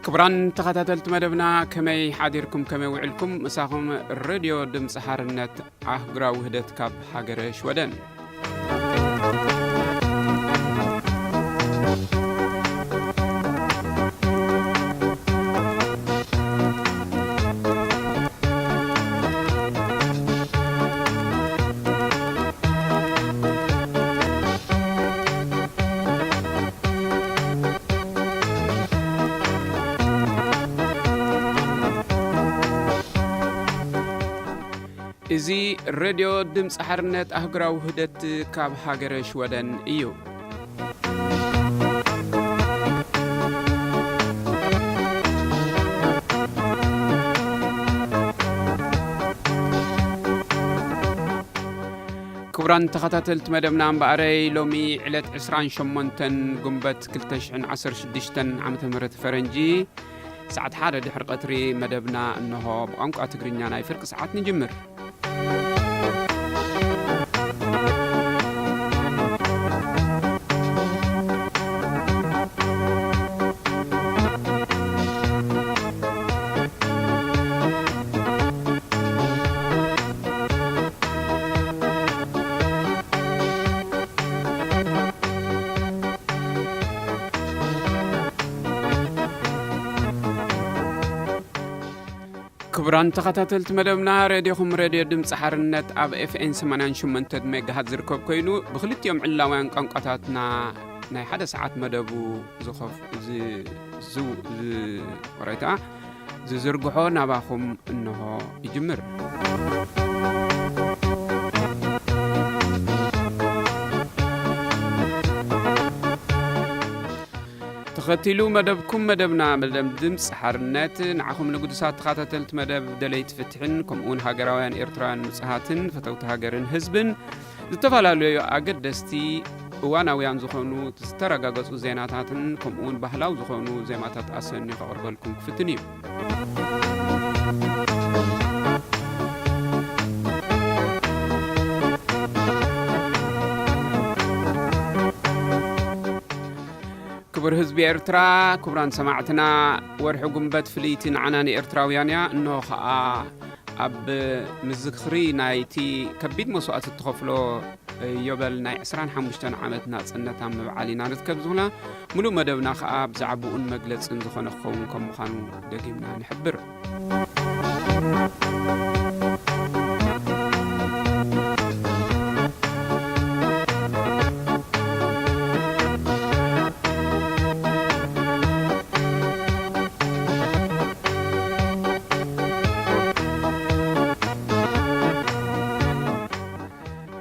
ክቡራን ተኸታተልቲ መደብና፣ ከመይ ሓዲርኩም፣ ከመይ ውዕልኩም? ምሳኹም ሬድዮ ድምፂ ሓርነት ኣህጉራዊ ውህደት ካብ ሃገረ ሽወደን። እዚ ሬድዮ ድምፂ ሓርነት ኣህጉራዊ ውህደት ካብ ሃገረ ሽወደን እዩ። ክቡራን ተኸታተልቲ መደብና፣ እምበኣረይ ሎሚ ዕለት ዕስራን ሸሞንተን ጉንበት ክልተ ሽሕን ዓሰርተ ሽዱሽተን ዓመተ ምህረት ፈረንጂ፣ ሰዓት ሓደ ድሕሪ ቀትሪ መደብና እንሆ ብቋንቋ ትግርኛ ናይ ፍርቂ ሰዓት ንጅምር። ክቡራን ተኸታተልቲ መደብና፣ ሬድዮኹም ሬድዮ ድምፂ ሓርነት ኣብ ኤፍኤን ሰማንያን ሸሞንተን ሜጋሃት ዝርከብ ኮይኑ፣ ብክልቲኦም ዕላውያን ቋንቋታትና ናይ ሓደ ሰዓት መደቡ ዝኸፍ-፣ ዝ-፣ ዝ-፣ ዝ-፣ ወረታ ዝዝርግሖ ናባኹም እንሆ ይጅምር። ተኸቲሉ መደብኩም፣ መደብና፣ መደብ ድምፂ ሓርነት፣ ንዓኹም ንግዱሳት ተኸታተልቲ መደብ ደለይቲ ፍትሕን ከምኡውን ሃገራውያን ኤርትራውያን ንጹሃትን ፈተውቲ ሃገርን ህዝብን ዝተፈላለዩ ኣገደስቲ እዋናውያን ዝኾኑ ዝተረጋገጹ ዜናታትን ከምኡውን ባህላዊ ዝኾኑ ዜማታት ኣሰንዩ ከቕርበልኩም ክፍትን እዩ። ክቡር ህዝቢ ኤርትራ፣ ክቡራን ሰማዕትና፣ ወርሒ ጉንበት ፍልይቲ ንዓና ንኤርትራውያን እያ። እንሆ ኸኣ ኣብ ምዝኽሪ ናይቲ ከቢድ መስዋእቲ እትኸፍሎ ዮበል ናይ ዕስራን ሓሙሽተን ዓመት ናጽነት ኣብ ምብዓል ኢና ንርከብ ዝብላ፣ ምሉእ መደብና ኸኣ ብዛዕባኡን መግለጽን ዝኾነ ክኸውን ከም ምዃኑ ደጊምና ንሕብር።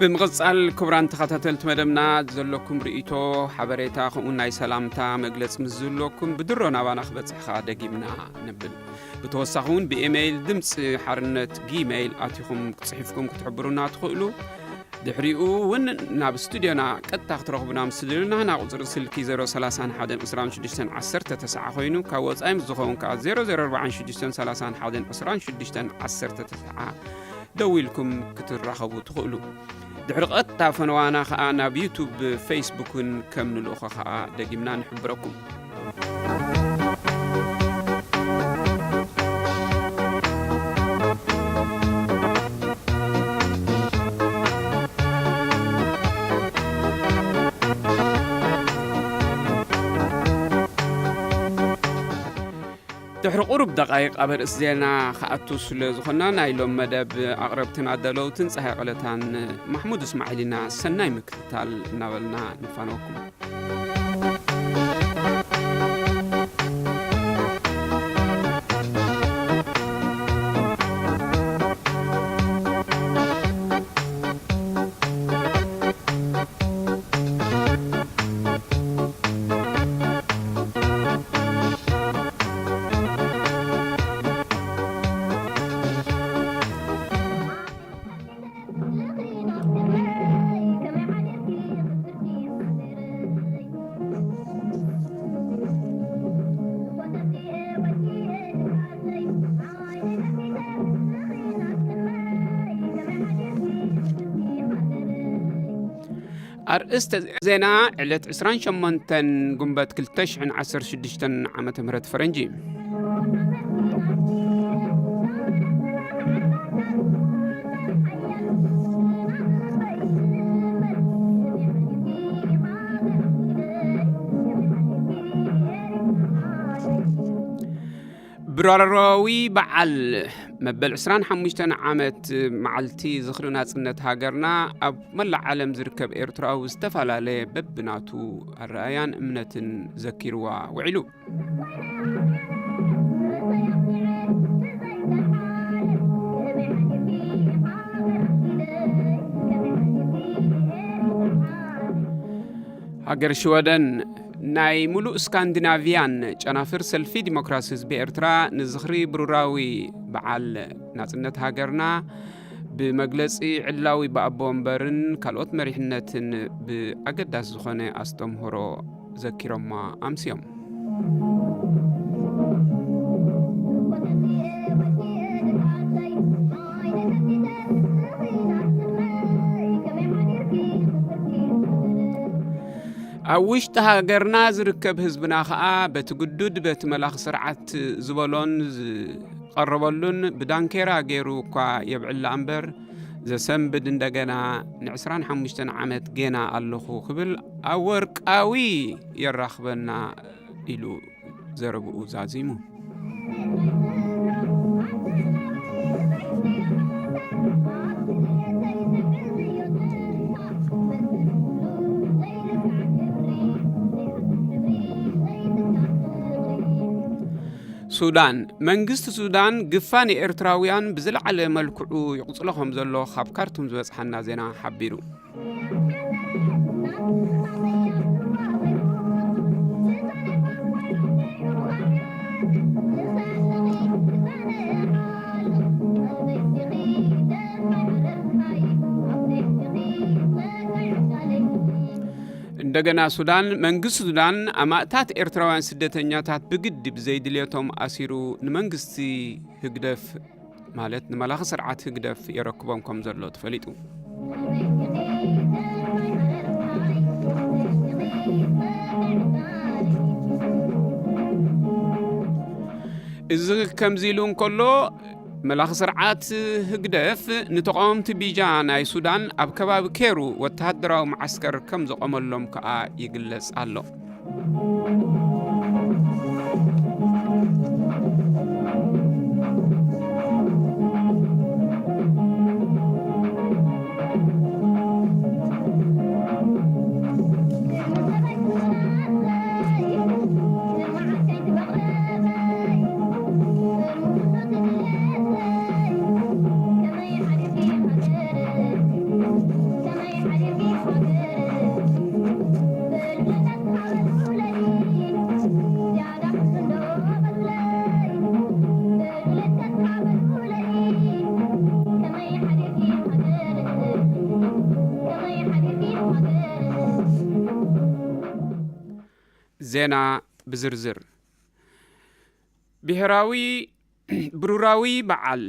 ብምቕጻል፣ ክቡራን ተኸታተልቲ መደብና፣ ዘለኩም ርእይቶ፣ ሓበሬታ፣ ከምኡውን ናይ ሰላምታ መግለጺ ምስ ዝህልወኩም፣ ብድሮ ናባና ክበጽሕ ከኣ ደጊምና ነብል። ብተወሳኺ እውን ብኢሜይል ድምፂ ሓርነት ጂሜይል ኣቲኹም ጽሒፍኩም ክትሕብሩና ትኽእሉ። ድሕሪኡ እውን ናብ ስቱድዮና ቀጥታ ክትረኽቡና ምስ ትደልዩ፣ ናህና ቁጽሪ ስልኪ ዜሮ ሰላሳን ሓደን ዕስራን ሽዱሽተን ዓሰርተ ተስዓ ኮይኑ፣ ካብ ወጻኢ ምስ ዝኸውን ከኣ ዜሮ ዜሮ ኣርባዓን ሽዱሽተን ሰላሳን ሓደን ዕስራን ሽዱሽተን ዓሰርተ ተስዓ ደዊልኩም ክትራኸቡ ትኽእሉ። ድሕሪ ቀጥታ ፈነዋና ከኣ ናብ ዩቱብ፣ ፌስቡክን ከም ንልእኾ ከኣ ደጊምና ንሕብረኩም። ድሕሪ ቁሩብ ደቓይቕ ኣብ ርእሲ ዜና ክኣቱ ስለ ዝኾንና፣ ናይ ሎም መደብ ኣቕረብትን ኣዳለውትን ጸሃይ ቀለታን ማሕሙድ እስማዒልና ሰናይ ምክትታል እናበልና ንፋነወኩም። ኣርእስተ ዜና ዕለት ዕስራን ሸሞንተን ጉንበት ክልተ ሽሕን ዓሰርተ ሽዱሽተን ዓመተ ምህረት ፈረንጂ። ብራራዊ በዓል መበል ዕስራን ሓሙሽተን ዓመት መዓልቲ ዝኽሪ ናጽነት ሃገርና ኣብ መላእ ዓለም ዝርከብ ኤርትራዊ ዝተፈላለየ በብናቱ ኣረኣያን እምነትን ዘኪርዋ ውዒሉ። ሃገር ሽወደን ናይ ሙሉእ ስካንዲናቪያን ጨናፍር ሰልፊ ዲሞክራሲ ህዝቢ ኤርትራ ንዝኽሪ ብሩራዊ በዓል ናጽነት ሃገርና ብመግለጺ ዕላዊ ብኣቦ ወንበርን ካልኦት መሪሕነትን ብኣገዳሲ ዝኾነ ኣስተምህሮ ዘኪሮማ ኣምስዮም። ኣብ ውሽጢ ሃገርና ዝርከብ ህዝብና ኸኣ በቲ ግዱድ በቲ መላኺ ስርዓት ዝበሎን ዝቐረበሉን ብዳንኬራ ገይሩ እኳ የብዕላ እምበር ዘሰንብድ እንደገና ንዕስራን ሓሙሽተን ዓመት ጌና ኣለኹ ክብል ኣብ ወርቃዊ የራኽበና ኢሉ ዘረብኡ ዛዚሙ። ሱዳን፣ መንግስቲ ሱዳን ግፋ ንኤርትራውያን ብዝለዓለ መልክዑ ይቕጽሎ ከም ዘሎ ካብ ካርቱም ዝበጽሓና ዜና ሓቢሩ። እንደገና ሱዳን፣ መንግስቲ ሱዳን ኣማእታት ኤርትራውያን ስደተኛታት ብግዲ ብዘይድልየቶም ኣሲሩ ንመንግስቲ ህግደፍ፣ ማለት ንመላኺ ስርዓት ህግደፍ የረክቦም ከም ዘሎ ተፈሊጡ። እዚ ከምዚ ኢሉ እንከሎ፣ መላኺ ስርዓት ህግደፍ ንተቓወምቲ ቢጃ ናይ ሱዳን ኣብ ከባቢ ኬሩ ወተሃደራዊ መዓስከር ከም ዘቖመሎም ከኣ ይግለጽ ኣሎ። ዜና ብዝርዝር። ብሄራዊ ብሩራዊ በዓል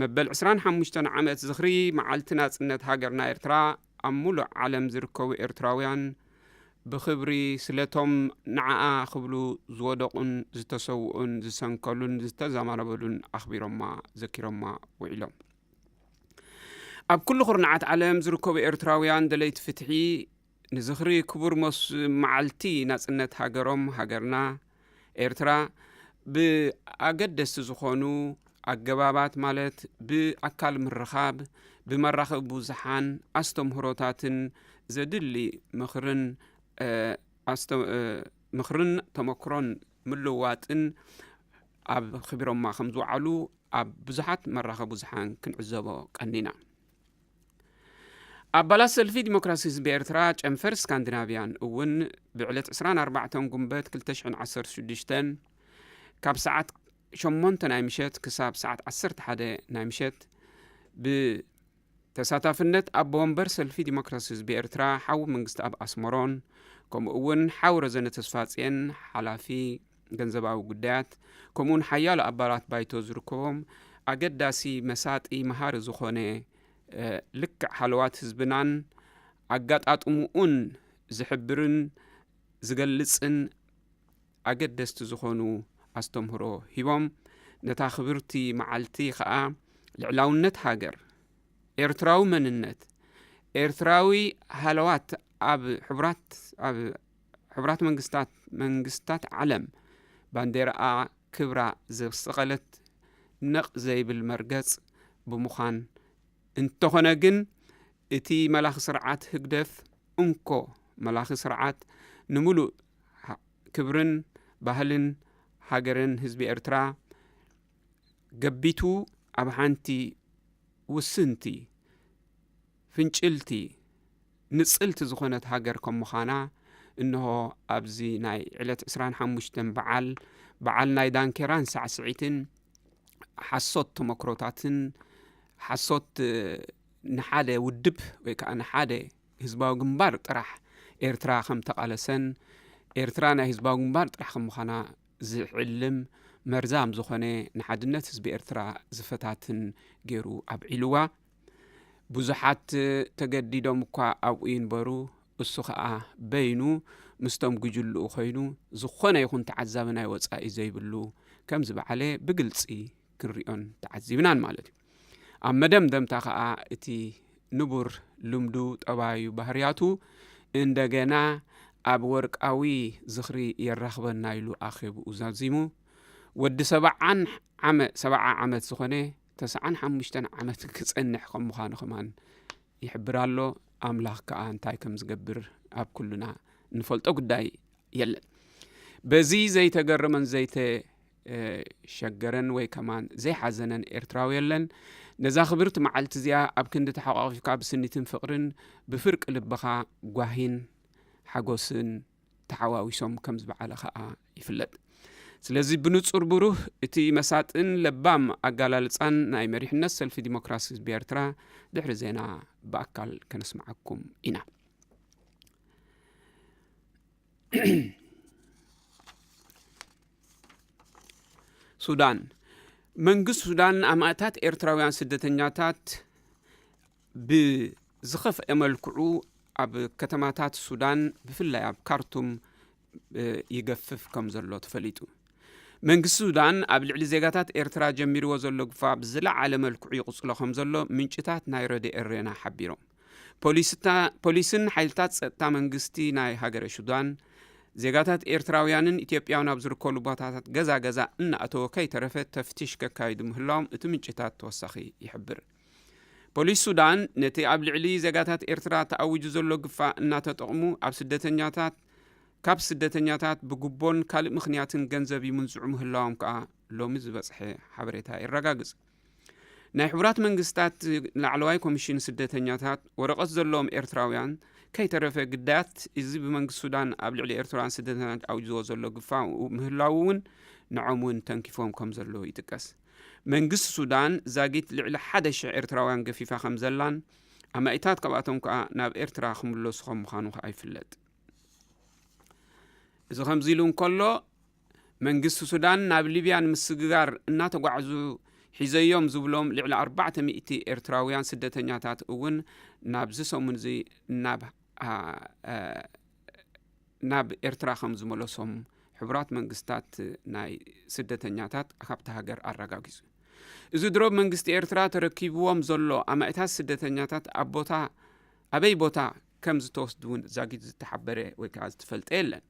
መበል ዕስራን ሓሙሽተን ዓመት ዝኽሪ መዓልቲ ናጽነት ሃገርና ኤርትራ ኣብ ሙሉእ ዓለም ዝርከቡ ኤርትራውያን ብኽብሪ ስለቶም ንዓኣ ክብሉ ዝወደቑን ዝተሰውኡን ዝሰንከሉን ዝተዘማረበሉን ኣኽቢሮማ ዘኪሮማ ውዒሎም። ኣብ ኩሉ ኩርናዓት ዓለም ዝርከቡ ኤርትራውያን ደለይቲ ፍትሒ ንዝኽሪ ክቡር መስ-፣ መዓልቲ ናጽነት ሃገሮም፣ ሃገርና ኤርትራ፣ ብኣገደስቲ ዝኾኑ ኣገባባት፣ ማለት ብኣካል ምርኻብ፣ ብመራኸቢ ብዙሓን ኣስተምህሮታትን ዘድሊ ምኽርን፣ እ፣ ኣስተ-፣ እ፣ ምኽርን ተመክሮን ምልውዋጥን ኣብ ኽቢሮማ ከም ዝወዓሉ ኣብ ብዙሓት መራኸቢ ብዙሓን ክንዕዘቦ ቀኒና። ኣባላት ሰልፊ ዲሞክራሲ ህዝቢ ኤርትራ ጨንፈር ስካንዲናቭያን እውን ብዕለት ዕስራን ኣርባዕተን ጉንበት ክልተ ሽሕን ዓሰርተ ሽዱሽተን ካብ ሰዓት ሸሞንተ ናይ ምሸት ክሳብ ሰዓት ዓሰርተ ሓደ ናይ ምሸት ብተሳታፍነት ኣቦ ወንበር ሰልፊ ዲሞክራሲ ህዝቢ ኤርትራ ሓው መንግስቲ ኣብ ኣስመሮን ከምኡ እውን ሓው ረዘነ ተስፋጽየን ሓላፊ ገንዘባዊ ጉዳያት ከምኡውን ሓያሎ ኣባላት ባይቶ ዝርከቦም ኣገዳሲ መሳጢ መሃሪ ዝኾነ፣ እ፣ ልክዕ ሃለዋት ህዝብናን ኣጋጣጥሙኡን ዝሕብርን ዝገልጽን ኣገደስቲ ዝኾኑ ኣስተምህሮ ሂቦም። ነታ ክብርቲ መዓልቲ ኸኣ ልዕላውነት ሃገር፣ ኤርትራዊ መንነት፣ ኤርትራዊ ሃለዋት ኣብ ሕቡራት ኣብ ሕቡራት መንግስታት መንግስታት ዓለም ባንዴራኣ ክብራ ዘስቐለት ነቕ ዘይብል መርገጽ ብምዃን፣ እንተኾነ ግን እቲ መላኺ ስርዓት ህግደፍ እንኮ መላኺ ስርዓት ንምሉእ ሃ- ክብርን ባህልን ሃገርን ህዝቢ ኤርትራ ገቢቱ ኣብ ሓንቲ ውስንቲ ፍንጭልቲ ንጽልቲ ዝኾነት ሃገር ከም ምዃና እንሆ ኣብዚ ናይ ዕለት ዕስራን ሓሙሽተን በዓል በዓል ናይ ዳንኬራን ሳዕስዒትን ሓሶት ተመክሮታትን ሓሶት ንሓደ ውድብ ወይ ከዓ ንሓደ ህዝባዊ ግንባር ጥራሕ ኤርትራ ከም ተቓለሰን ኤርትራ ናይ ህዝባዊ ግንባር ጥራሕ ከም ምዃና ዝዕልም መርዛም ዝኾነ ንሓድነት ህዝቢ ኤርትራ ዝፈታትን ገይሩ ኣብዒልዋ። ብዙሓት ተገዲዶም እኳ ኣብኡ ይንበሩ፣ እሱ ኸኣ በይኑ ምስቶም ጉጅልኡ ኮይኑ ዝኾነ ይኹን ተዓዛቢ ናይ ወጻኢ ዘይብሉ ከም ዝበዓለ ብግልጺ ክንሪኦን ተዓዚብናን ማለት እዩ። ኣብ መደምደምታ ኸኣ እቲ ንቡር ልምዱ፣ ጠባዩ፣ ባህርያቱ እንደገና ኣብ ወርቃዊ ዝኽሪ የራኽበና ኢሉ ኣኼብኡ ዛዚሙ። ወዲ ሰብዓን ዓመ- ሰብዓ ዓመት ዝኾነ ተስዓን ሓሙሽተን ዓመት ክጸንሕ ከም ምዃኑ ከማን ይሕብር ኣሎ። ኣምላኽ ከኣ እንታይ ከም ዝገብር ኣብ ኩልና እንፈልጦ ጉዳይ የለን። በዚ ዘይተገረመን ዘይተሸገረን ወይ ከማን ዘይሓዘነን ኤርትራዊ የለን። ነዛ ክብርቲ መዓልቲ እዚኣ ኣብ ክንዲ ተሓቋቒፍካ ብስኒትን ፍቕርን ብፍርቂ ልብኻ ጓሂን ሓጎስን ተሓዋዊሶም ከም ዝበዓለ ኸኣ ይፍለጥ። ስለዚ ብንጹር ብሩህ እቲ መሳጥን ለባም ኣጋላልጻን ናይ መሪሕነት ሰልፊ ዲሞክራሲ ህዝቢ ኤርትራ ድሕሪ ዜና ብኣካል ከነስምዓኩም ኢና። ሱዳን። መንግስቲ ሱዳን ኣማእታት ኤርትራውያን ስደተኛታት ብዝኸፍአ መልክዑ ኣብ ከተማታት ሱዳን ብፍላይ ኣብ ካርቱም ይገፍፍ ከም ዘሎ ተፈሊጡ። መንግስቲ ሱዳን ኣብ ልዕሊ ዜጋታት ኤርትራ ጀሚርዎ ዘሎ ግፋ ብዝለዓለ መልክዑ ይቕጽሎ ከም ዘሎ ምንጭታት ናይ ረድኤ ኤሬና ሓቢሮም። ፖሊስታ- ፖሊስን ሓይልታት ጸጥታ መንግስቲ ናይ ሃገረ ሱዳን ዜጋታት ኤርትራውያንን ኢትዮጵያውን ኣብ ዝርከብሉ ቦታታት ገዛ ገዛ እናኣተወ ከይተረፈ ተፍትሽ ከካይዱ ምህላዎም እቲ ምንጭታት ተወሳኺ ይሕብር። ፖሊስ ሱዳን ነቲ ኣብ ልዕሊ ዜጋታት ኤርትራ ተኣዊጁ ዘሎ ግፋ እናተጠቕሙ ኣብ ስደተኛታት ካብ ስደተኛታት ብጉቦን ካልእ ምኽንያትን ገንዘብ ይምንዝዑ ምህላዎም ከኣ ሎሚ ዝበጽሐ ሓበሬታ የረጋግጽ። ናይ ሕቡራት መንግስታት ላዕለዋይ ኮሚሽን ስደተኛታት ወረቐት ዘለዎም ኤርትራውያን ከይተረፈ ግዳያት እዚ ብመንግስቲ ሱዳን ኣብ ልዕሊ ኤርትራውያን ስደተኛታት ኣውጅዎ ዘሎ ግፋ ምህላዉ እውን ንዖም እውን ተንኪፎም ከም ዘለዉ ይጥቀስ። መንግስቲ ሱዳን ዛጊት ልዕሊ ሓደ ሽሕ ኤርትራውያን ገፊፋ ከም ዘላን ኣማኢታት ካብኣቶም ከኣ ናብ ኤርትራ ክምለሱ ከም ምዃኑ ከኣ ይፍለጥ። እዚ ከምዚ ኢሉ እንከሎ መንግስቲ ሱዳን ናብ ሊብያ ንምስግጋር እናተጓዕዙ ሒዘዮም ዝብሎም ልዕሊ ኣርባዕተ ሚእቲ ኤርትራውያን ስደተኛታት እውን ናብዚ ሰሙን እዚ ናብ ናብ ኤርትራ ከም ዝመለሶም ሕቡራት መንግስታት ናይ ስደተኛታት ካብቲ ሃገር ኣረጋጊጹ። እዚ ድሮ መንግስቲ ኤርትራ ተረኪብዎም ዘሎ ኣማኢታት ስደተኛታት ኣብ ቦታ ኣበይ ቦታ ከም ዝተወስዱ እውን ዛጊት ዝተሓበረ ወይ ከዓ ዝተፈልጠ የለን።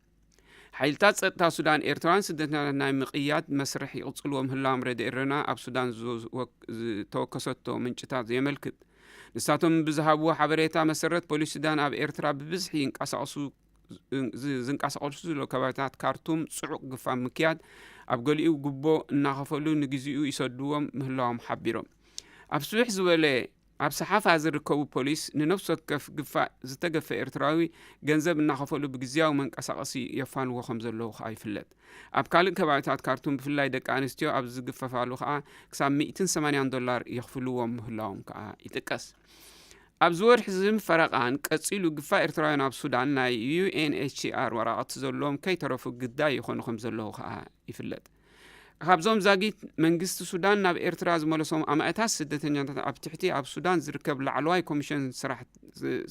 ሓይልታት ጸጥታ ሱዳን ኤርትራውያን ስደተኛታት ናይ ምቕያድ መስርሕ ይቕጽልዎ ምህላዎም ረድኤ ኤረና ኣብ ሱዳን ዝተወከሰቶ ምንጭታት የመልክት። ንሳቶም ብዝሃብዎ ሓበሬታ መሰረት ፖሊስ ሱዳን ኣብ ኤርትራ ብብዝሒ ይንቀሳቐሱ ዝንቀሳቐሱ ዘሎ ከባቢታት ካርቱም ጽዑቕ ግፋ ምክያድ ኣብ ገሊኡ ጉቦ እናኸፈሉ ንግዚኡ ይሰድዎም ምህላዎም ሓቢሮም። ኣብ ስብሕ ዝበለ ኣብ ሰሓፋ ዝርከቡ ፖሊስ ንነፍሲ ወከፍ ግፋ ዝተገፈ ኤርትራዊ ገንዘብ እናኸፈሉ ብግዝያዊ መንቀሳቐሲ የፋንዎ ከም ዘለዉ ከኣ ይፍለጥ። ኣብ ካልእ ከባቢታት ካርቱም ብፍላይ ደቂ ኣንስትዮ ኣብ ዝግፈፋሉ ከኣ ክሳብ ሚእትን ሰማንያን ዶላር የኽፍልዎም ምህላዎም ከኣ ይጥቀስ። ኣብዚ ወርሒ ዝን ፈረቓን ቀጺሉ ግፋ ኤርትራውያን ኣብ ሱዳን ናይ ዩ ኤን ኤች ሲ ኣር ወረቐት ዘለዎም ከይተረፉ ግዳይ ይኾኑ ከም ዘለዉ ከኣ ይፍለጥ። ካብዞም ዛጊት መንግስቲ ሱዳን ናብ ኤርትራ ዝመለሶም ኣማእታት ስደተኛታት ኣብ ትሕቲ ኣብ ሱዳን ዝርከብ ላዕለዋይ ኮሚሽን ስራሕ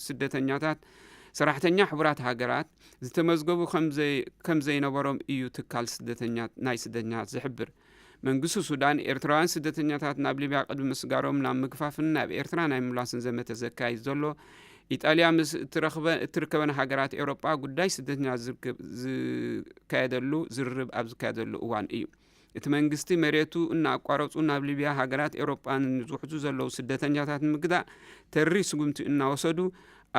ስደተኛታት ሰራሕተኛ ሕቡራት ሃገራት ዝተመዝገቡ ከም ዘይነበሮም እዩ ትካል ስደተኛ ናይ ስደተኛታት ዝሕብር። መንግስቲ ሱዳን ኤርትራውያን ስደተኛታት ናብ ሊብያ ቅድሚ ምስጋሮም ናብ ምግፋፍን ናብ ኤርትራ ናይ ምምላስን ዘመተ ዘካይድ ዘሎ ኢጣልያ ምስ እትረኽበ- እትርከበን ሃገራት ኤውሮጳ ጉዳይ ስደተኛታት ዝርከብ- ዝካየደሉ ዝርርብ ኣብ ዝካየደሉ እዋን እዩ። እቲ መንግስቲ መሬቱ እናኣቋረጹ ናብ ሊብያ ሃገራት ኤውሮጳ ንዝውሕዙ ዘለዉ ስደተኛታት ንምግዳእ ተሪ ስጉምቲ እናወሰዱ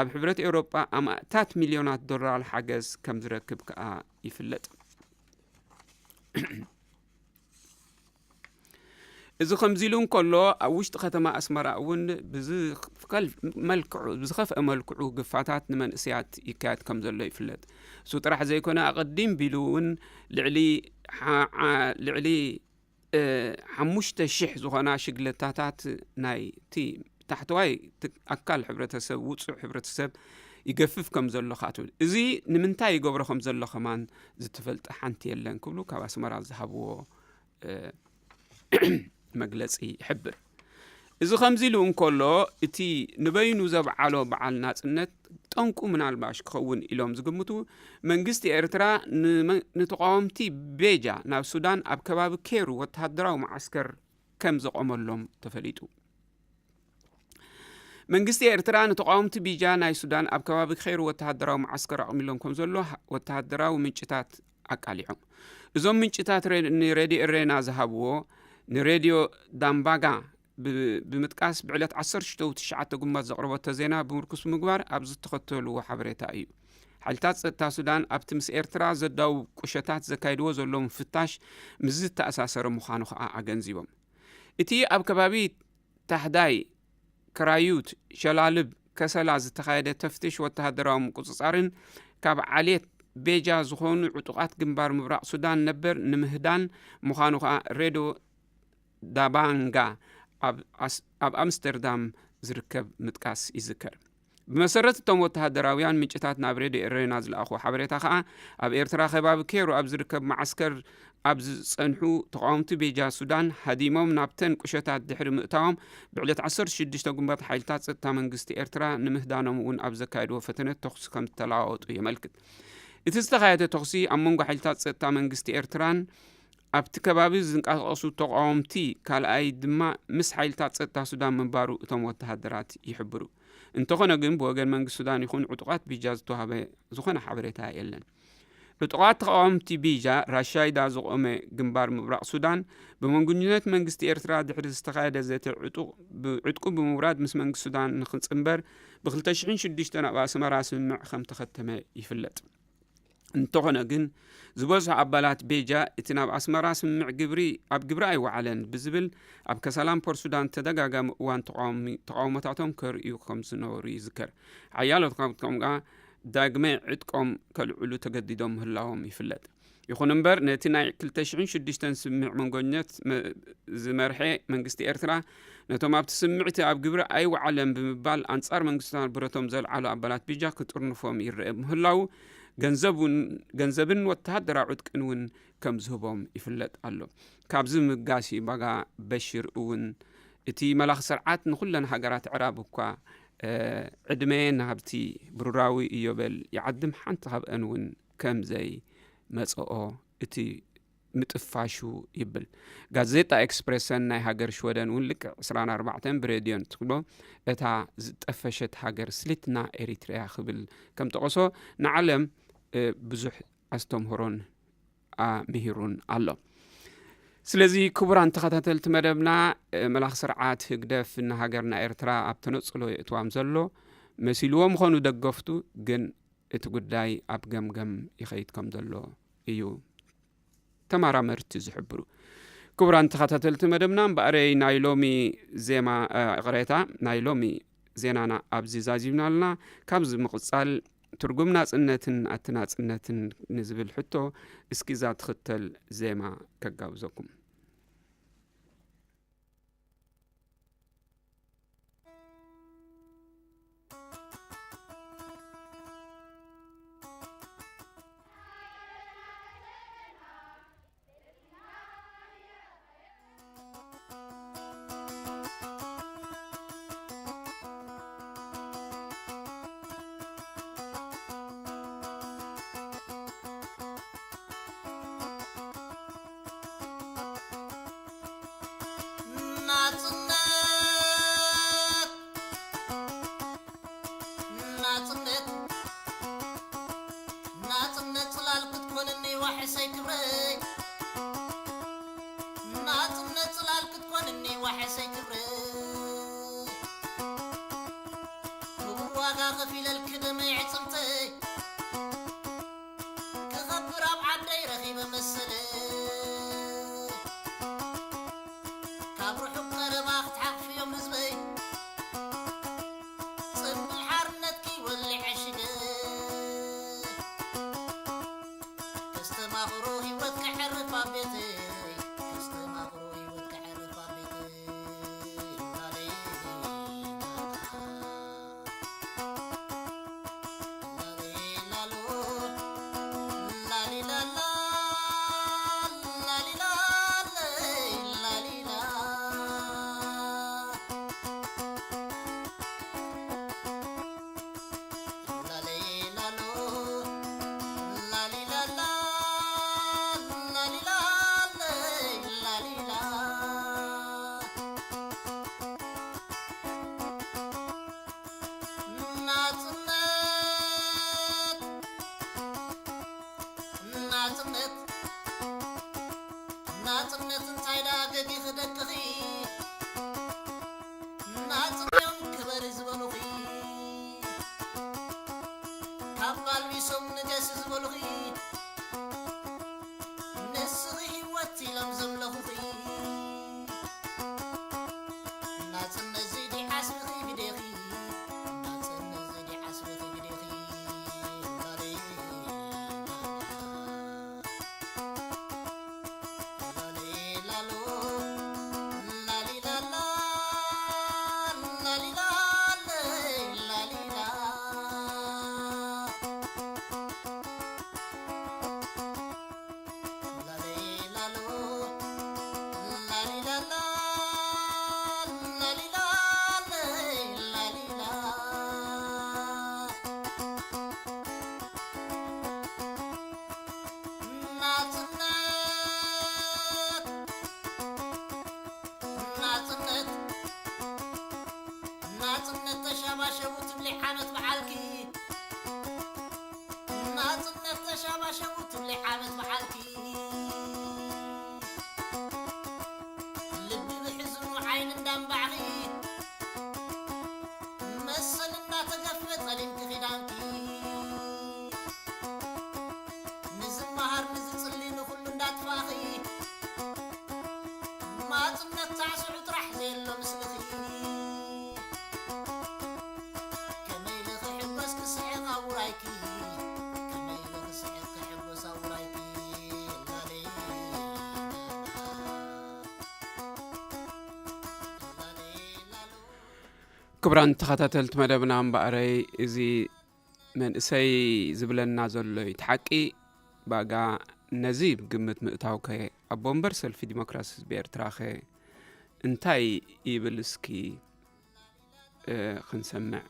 ኣብ ሕብረት ኤውሮጳ ኣማእታት ሚልዮናት ዶላር ሓገዝ ከም ዝረክብ ከኣ ይፍለጥ። እዚ ከምዚ ኢሉ እንከሎ ኣብ ውሽጢ ከተማ ኣስመራ እውን ብዝኸፍአ መልክዑ ግፋታት ንመንእሰያት ይካየድ ከም ዘሎ ይፍለጥ። እሱ ጥራሕ ዘይኮነ ኣቐዲም ቢሉ እውን ልዕሊ ልዕሊ ሓሙሽተ ሽሕ ዝኾና ሽግለታታት ናይቲ ታሕተዋይ ኣካል ሕብረተሰብ ውፁዕ ሕብረተሰብ ይገፍፍ ከም ዘሎ ካትብል እዚ ንምንታይ ይገብሮ ከም ዘሎ ከማን ዝተፈልጠ ሓንቲ የለን ክብሉ ካብ ኣስመራ ዝሃብዎ መግለፂ ይሕብር። እዚ ከምዚ ኢሉ እንከሎ እቲ ንበይኑ ዘብዓሎ በዓል ናፅነት ጠንቁ ምናልባሽ ክኸውን ኢሎም ዝግምቱ መንግስቲ ኤርትራ ንተቃወምቲ ቤጃ ናብ ሱዳን ኣብ ከባቢ ኬሩ ወተሃደራዊ መዓስከር ከም ዘቆመሎም ተፈሊጡ። መንግስቲ ኤርትራ ንተቃወምቲ ቢጃ ናይ ሱዳን ኣብ ከባቢ ኬሩ ወተሃደራዊ መዓስከር ኣቕሚሎም ከም ዘሎ ወተሃደራዊ ምንጭታት ኣቃሊዖም። እዞም ምንጭታት ንሬድዮ ኤሬና ዝሃብዎ ንሬድዮ ዳምባጋ ብምጥቃስ ብዕለት ዓሰርተ ሽዱሽተ ትሽዓተ ግንቦት ዘቕረበቶ ዜና ብምርኩስ ምግባር ኣብ ዝተኸተልዎ ሓበሬታ እዩ። ሓይልታት ጸጥታ ሱዳን ኣብቲ ምስ ኤርትራ ዘዳውብ ቁሸታት ዘካይድዎ ዘለዉ ምፍታሽ ምስ ዝተኣሳሰረ ምዃኑ ከኣ ኣገንዚቦም። እቲ ኣብ ከባቢ ታሕዳይ፣ ከራዩት፣ ሸላልብ፣ ከሰላ ዝተኻየደ ተፍትሽ ወተሃደራዊ ምቁጽጻርን ካብ ዓሌት ቤጃ ዝኾኑ ዕጡቓት ግንባር ምብራቕ ሱዳን ነበር ንምህዳን ምዃኑ ከኣ ሬድዮ ዳባንጋ ኣብ ኣምስተርዳም ዝርከብ ምጥቃስ ይዝከር። ብመሰረት እቶም ወተሃደራውያን ምንጭታት ናብ ሬድዮ ኤሬና ዝለኣኽዎ ሓበሬታ ከኣ ኣብ ኤርትራ ከባቢ ኬሩ ኣብ ዝርከብ መዓስከር ኣብ ዝጸንሑ ተቃወምቲ ቤጃ ሱዳን ሃዲሞም ናብተን ቁሸታት ድሕሪ ምእታዎም ብዕለት ዓሰርተ ሽዱሽተ ግንቦት ሓይልታት ጸጥታ መንግስቲ ኤርትራ ንምህዳኖም እውን ኣብ ዘካየድዎ ፈተነ ተኹሲ ከም ዝተለዋወጡ የመልክት። እቲ ዝተኻየደ ተኹሲ ኣብ መንጎ ሓይልታት ጸጥታ መንግስቲ ኤርትራን ኣብቲ ከባቢ ዝንቀሳቐሱ ተቃወምቲ ካልኣይ ድማ ምስ ሓይልታት ጸጥታ ሱዳን ምንባሩ እቶም ወተሃደራት ይሕብሩ። እንተኾነ ግን ብወገን መንግስቲ ሱዳን ይኹን ዕጡቓት ቢጃ ዝተዋህበ ዝኾነ ሓበሬታ የለን። ዕጡቓት ተቃወምቲ ቢጃ ራሻይዳ ዝቖመ ግንባር ምብራቕ ሱዳን ብመንጉንነት መንግስቲ ኤርትራ ድሕሪ ዝተኻየደ ዘተ ዕጡቕ ዕጥቁ ብምውራድ ምስ መንግስቲ ሱዳን ንክጽንበር ብ ክልተ ሽሕን ሽዱሽተን ኣብ ኣስመራ ስምምዕ ከም ተኸተመ ይፍለጥ። እንተኾነ ግን ዝበዝሑ ኣባላት ቤጃ እቲ ናብ ኣስመራ ስምምዕ ግብሪ ኣብ ግብሪ ኣይወዓለን ብዝብል ኣብ ከሰላን ፖርት ሱዳን ተደጋጋሚ እዋን ተቃውሞታቶም ከርእዩ ከም ዝነበሩ ይዝከር። ሓያሎ ካብቶም ከኣ ዳግመ ዕጥቆም ከልዕሉ ተገዲዶም ምህላዎም ይፍለጥ። ይኹን እምበር ነቲ ናይ ክልተ ሽሕን ሽዱሽተን ስምምዕ መንጎነት ዝመርሐ መንግስቲ ኤርትራ ነቶም ኣብቲ ስምምዕ እቲ ኣብ ግብሪ ኣይወዓለን ብምባል ኣንጻር መንግስቲ ሱዳን ብረቶም ዘልዓሉ ኣባላት ቤጃ ክጥርንፎም ይረአ ምህላዉ ገንዘብን ወተሃደራዊ ዕጥቅን እውን ከም ዝህቦም ይፍለጥ ኣሎ። ካብዚ ምብጋስ እዩ ባጋ በሽር እውን እቲ መላኺ ስርዓት ንኹለን ሃገራት ዕራብ እኳ ዕድመ ናብቲ ብሩራዊ ኢዮቤል ይዓድም ሓንቲ ካብአን እውን ከም ዘይመጽኦ እቲ ምጥፋሹ ይብል። ጋዜጣ ኤክስፕሬሰን ናይ ሃገር ሽወደን እውን ልክዕ ዕስራን ኣርባዕተን ብሬድዮን ትብሎ እታ ዝጠፈሸት ሃገር ስሊትና ኤሪትሪያ ክብል ከም ጠቐሶ ንዓለም ብዙሕ ኣስተምህሮን ኣምሂሩን ኣሎ። ስለዚ ክቡራን ተኸታተልቲ መደብና መላኽ ስርዓት ህግደፍ ንሃገርና ኤርትራ ኣብ ተነጽሎ የእትዋም ዘሎ መሲልዎ ምኾኑ ደገፍቱ ግን እቲ ጉዳይ ኣብ ገምገም ይኸይድ ከም ዘሎ እዩ ተመራመርቲ ዝሕብሩ። ክቡራን ተኸታተልቲ መደብና እምበኣረይ ናይ ሎሚ ዜማ ይቕሬታ ናይ ሎሚ ዜናና ኣብዚ ዛዚምና ኣለና። ካብዚ ምቕጻል ትርጉም ናጽነትን ኣቲ ናጽነትን ንዝብል ሕቶ እስኪ እዛ ትኽተል ዜማ ከጋብዘኩም። ክብረይ፣ ናጽነት ጽላል ክትኮንኒ ዋሕሰይ ክብረይ። ክቡር ዋጋ ከፊለልኪ ደመይ ዕጽምተይ፣ ክኸብር ኣብ ዓደይ ረኺበ መሰለይ። ካብ ርሑቕ ቀረባ ክትሓቕፍዮም ህዝበይ፣ ጽንብል ሓርነትኪ ወሊዐ ሽገ። ከስተማቕሮ ህይወት ከዕርፍ ኣብ ቤተይ፣ ከስተማቕሮ ህይወት ከዕርፍ ኣብ ቤተይ። ላሊላላ፣ ላሊላሎ፣ ላሊላላ፣ ላሊላለ፣ ላሊላ። ላሊላሎ፣ ላሊላላ፣ ላሊላለ፣ ላሊላ። ናጽነት፣ ናጽነት፣ ናጽነት እንታይ ደኣ ገጊኺ ደቅኺ? ናጽነት ክበሪ ዝበሉኺ፣ ካብ ኣልቢሶም ንገሲ ዝበሉኺ፣ ንስኺ ህይወት ኢሎም ዘምለኹኺ። ናጽነት እዚ ድዩ ዓስብኺ ብደኺ? ናጽነት እዚ ድዩ ዓስብኺ ብደኺ? ላሊላላ፣ ላሊላሎ፣ ላሊላላ፣ ላሊላለ፣ ላሊላ። ላሊላሎ፣ ላሊላላ፣ ላሊላለ፣ ላሊላ። ናጽነት፣ ናጽነት፣ ናጽነት ተሻባሸቡ ትብሊ ዓመት በዓልኪ። ናጽነት ተሻባሸቡ ትብሊ ዓመት በዓልኪ። ልቢ ብሕዝኑ ዓይኒ እንዳንባዕኺ፣ መሰል እናተገፈ ጸሊምኪ ኪዳንኪ። ንዝመሃር ንዝጽሊ ንኹሉ እንዳጥፋእኺ፣ ማጽነት ሳዕስዑ ጥራሕ ዘየሎ ምስልኺ። ከመይ ኢለ ክሕጎስ ክስሕቕ ኣብ ውራይኪ፣ ከመይ ኢለ ክስሕቕ ክሕጎስ ኣብ ውራይኪ። ላሌ፣ ላሌ፣ ላሌ። ክቡራን ተኸታተልቲ መደብና፣ እምበኣረይ እዚ መንእሰይ ዝብለና ዘሎ እዩ እቲ ሓቂ። ባጋ ነዚ ግምት ምእታውከ፣ ኣቦ ወንበር ሰልፊ ዲሞክራሲ ህዝቢ ኤርትራኸ እንታይ ይብል? እስኪ፣ እ፣ ክንሰምዕ።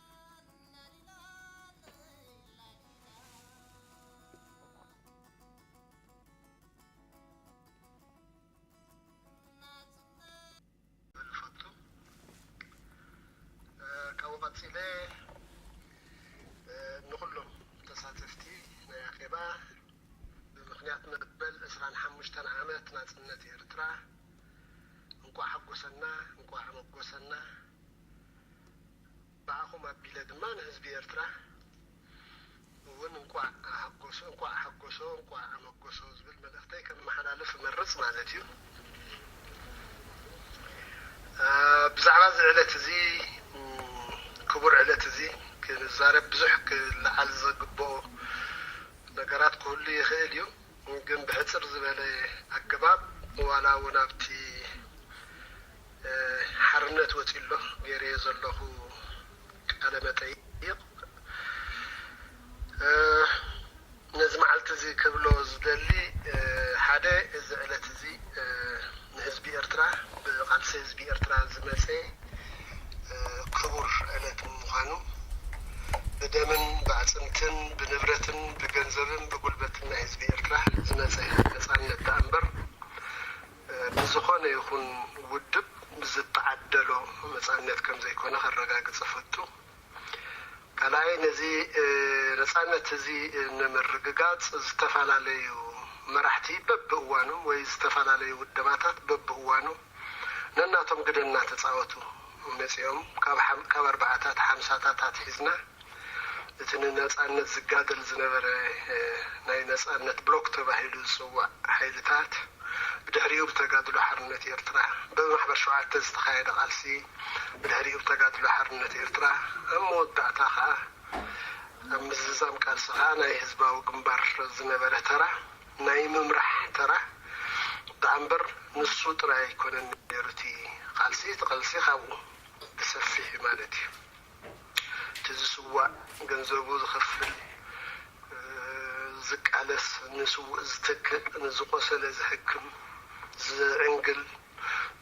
ዝብል እፈቱ። እ፣ ካብኡ ቀጺለ፣ እ፣ ንኹሎም ተሳተፍቲ ናይ ኣኼባ፣ ብምኽንያት መበል ዕስራን ሓሙሽተን ዓመት ናጽነት ኤርትራ፣ እንቋዕ ሓጎሰና፣ እንቋዕ ኣመጎሰና። ብኣኹም ኣቢለ ድማ ንህዝቢ ኤርትራ እውን እንቋዕ ኣሐጎሶ፣ እንቋዕ ሓጎሶ፣ እንቋዕ ኣመጎሶ ዝብል መልእኽተይ ከመሓላልፍ እመርጽ ማለት እዩ። እ፣ ብዛዕባ እዚ ዕለት እዚ፣ እም፣ ክቡር ዕለት እዚ ክንዛረብ ብዙሕ ክለዓል ዘግብኦ ነገራት ክህሉ ይኽእል እዩ። ግን ብሕጽር ዝበለ ኣገባብ ዋላ እውን ኣብቲ፣ እ፣ ሓርነት ወጺኡ ኣሎ ገይረዮ ዘለኹ ቃለ መጠይቕ፣ እ፣ ነዚ መዓልቲ እዚ ክብሎ ዝደሊ፣ እ፣ ሓደ፣ እዚ ዕለት እዚ፣ እ፣ ንህዝቢ ኤርትራ፣ ብቓልሲ ህዝቢ ኤርትራ ዝመጸ፣ እ፣ ክቡር ዕለት ምዃኑ፣ ብደምን ብኣዕጽምትን ብንብረትን ብገንዘብን ብጉልበትን ናይ ህዝቢ ኤርትራ ዝመጸ ነጻነት ደኣ እምበር፣ እ፣ ብዝኾነ ይኹን ውድብ ዝተዓደሎ ነጻነት ከም ዘይኮነ ከረጋግጽ እፈቱ። ካልኣይ፣ ነዚ፣ እ፣ ነጻነት እዚ ንምርግጋጽ ዝተፈላለዩ መራሕቲ በብእዋኑ ወይ ዝተፈላለዩ ውደባታት በብእዋኑ ነናቶም ግደ እናተፃወቱ መፂኦም። ካብ ሓም- ካብ ኣርባዓታት ሓምሳታት ኣትሒዝና እቲ ንነፃነት ዝጋደል ዝነበረ ናይ ነፃነት ብሎክ ተባሂሉ ዝፅዋዕ ሓይልታት፣ ብድሕሪኡ ብተጋድሎ ሓርነት ኤርትራ፣ ብማሕበር ሸውዓተ ዝተኻየደ ቃልሲ፣ ብድሕሪኡ ብተጋድሎ ሓርነት ኤርትራ፣ ኣብ መወዳእታ ከዓ ኣብ ምዝዛም ቃልሲ ከዓ ናይ ህዝባዊ ግንባር ዝነበረ ተራ፣ ናይ ምምራሕ ተራ ደኣ እምበር፣ ንሱ ጥራይ ኣይኮነን ነይሩ እቲ ቃልሲ። እቲ ቃልሲ ካብኡ ብሰፊሕ እዩ ማለት እዩ። እቲ ዝስዋእ፣ ገንዘቡ ዝኸፍል፣ ዝቃለስ፣ ንስውእ ዝትክእ፣ ንዝቆሰለ ዝሕክም፣ ዝዕንግል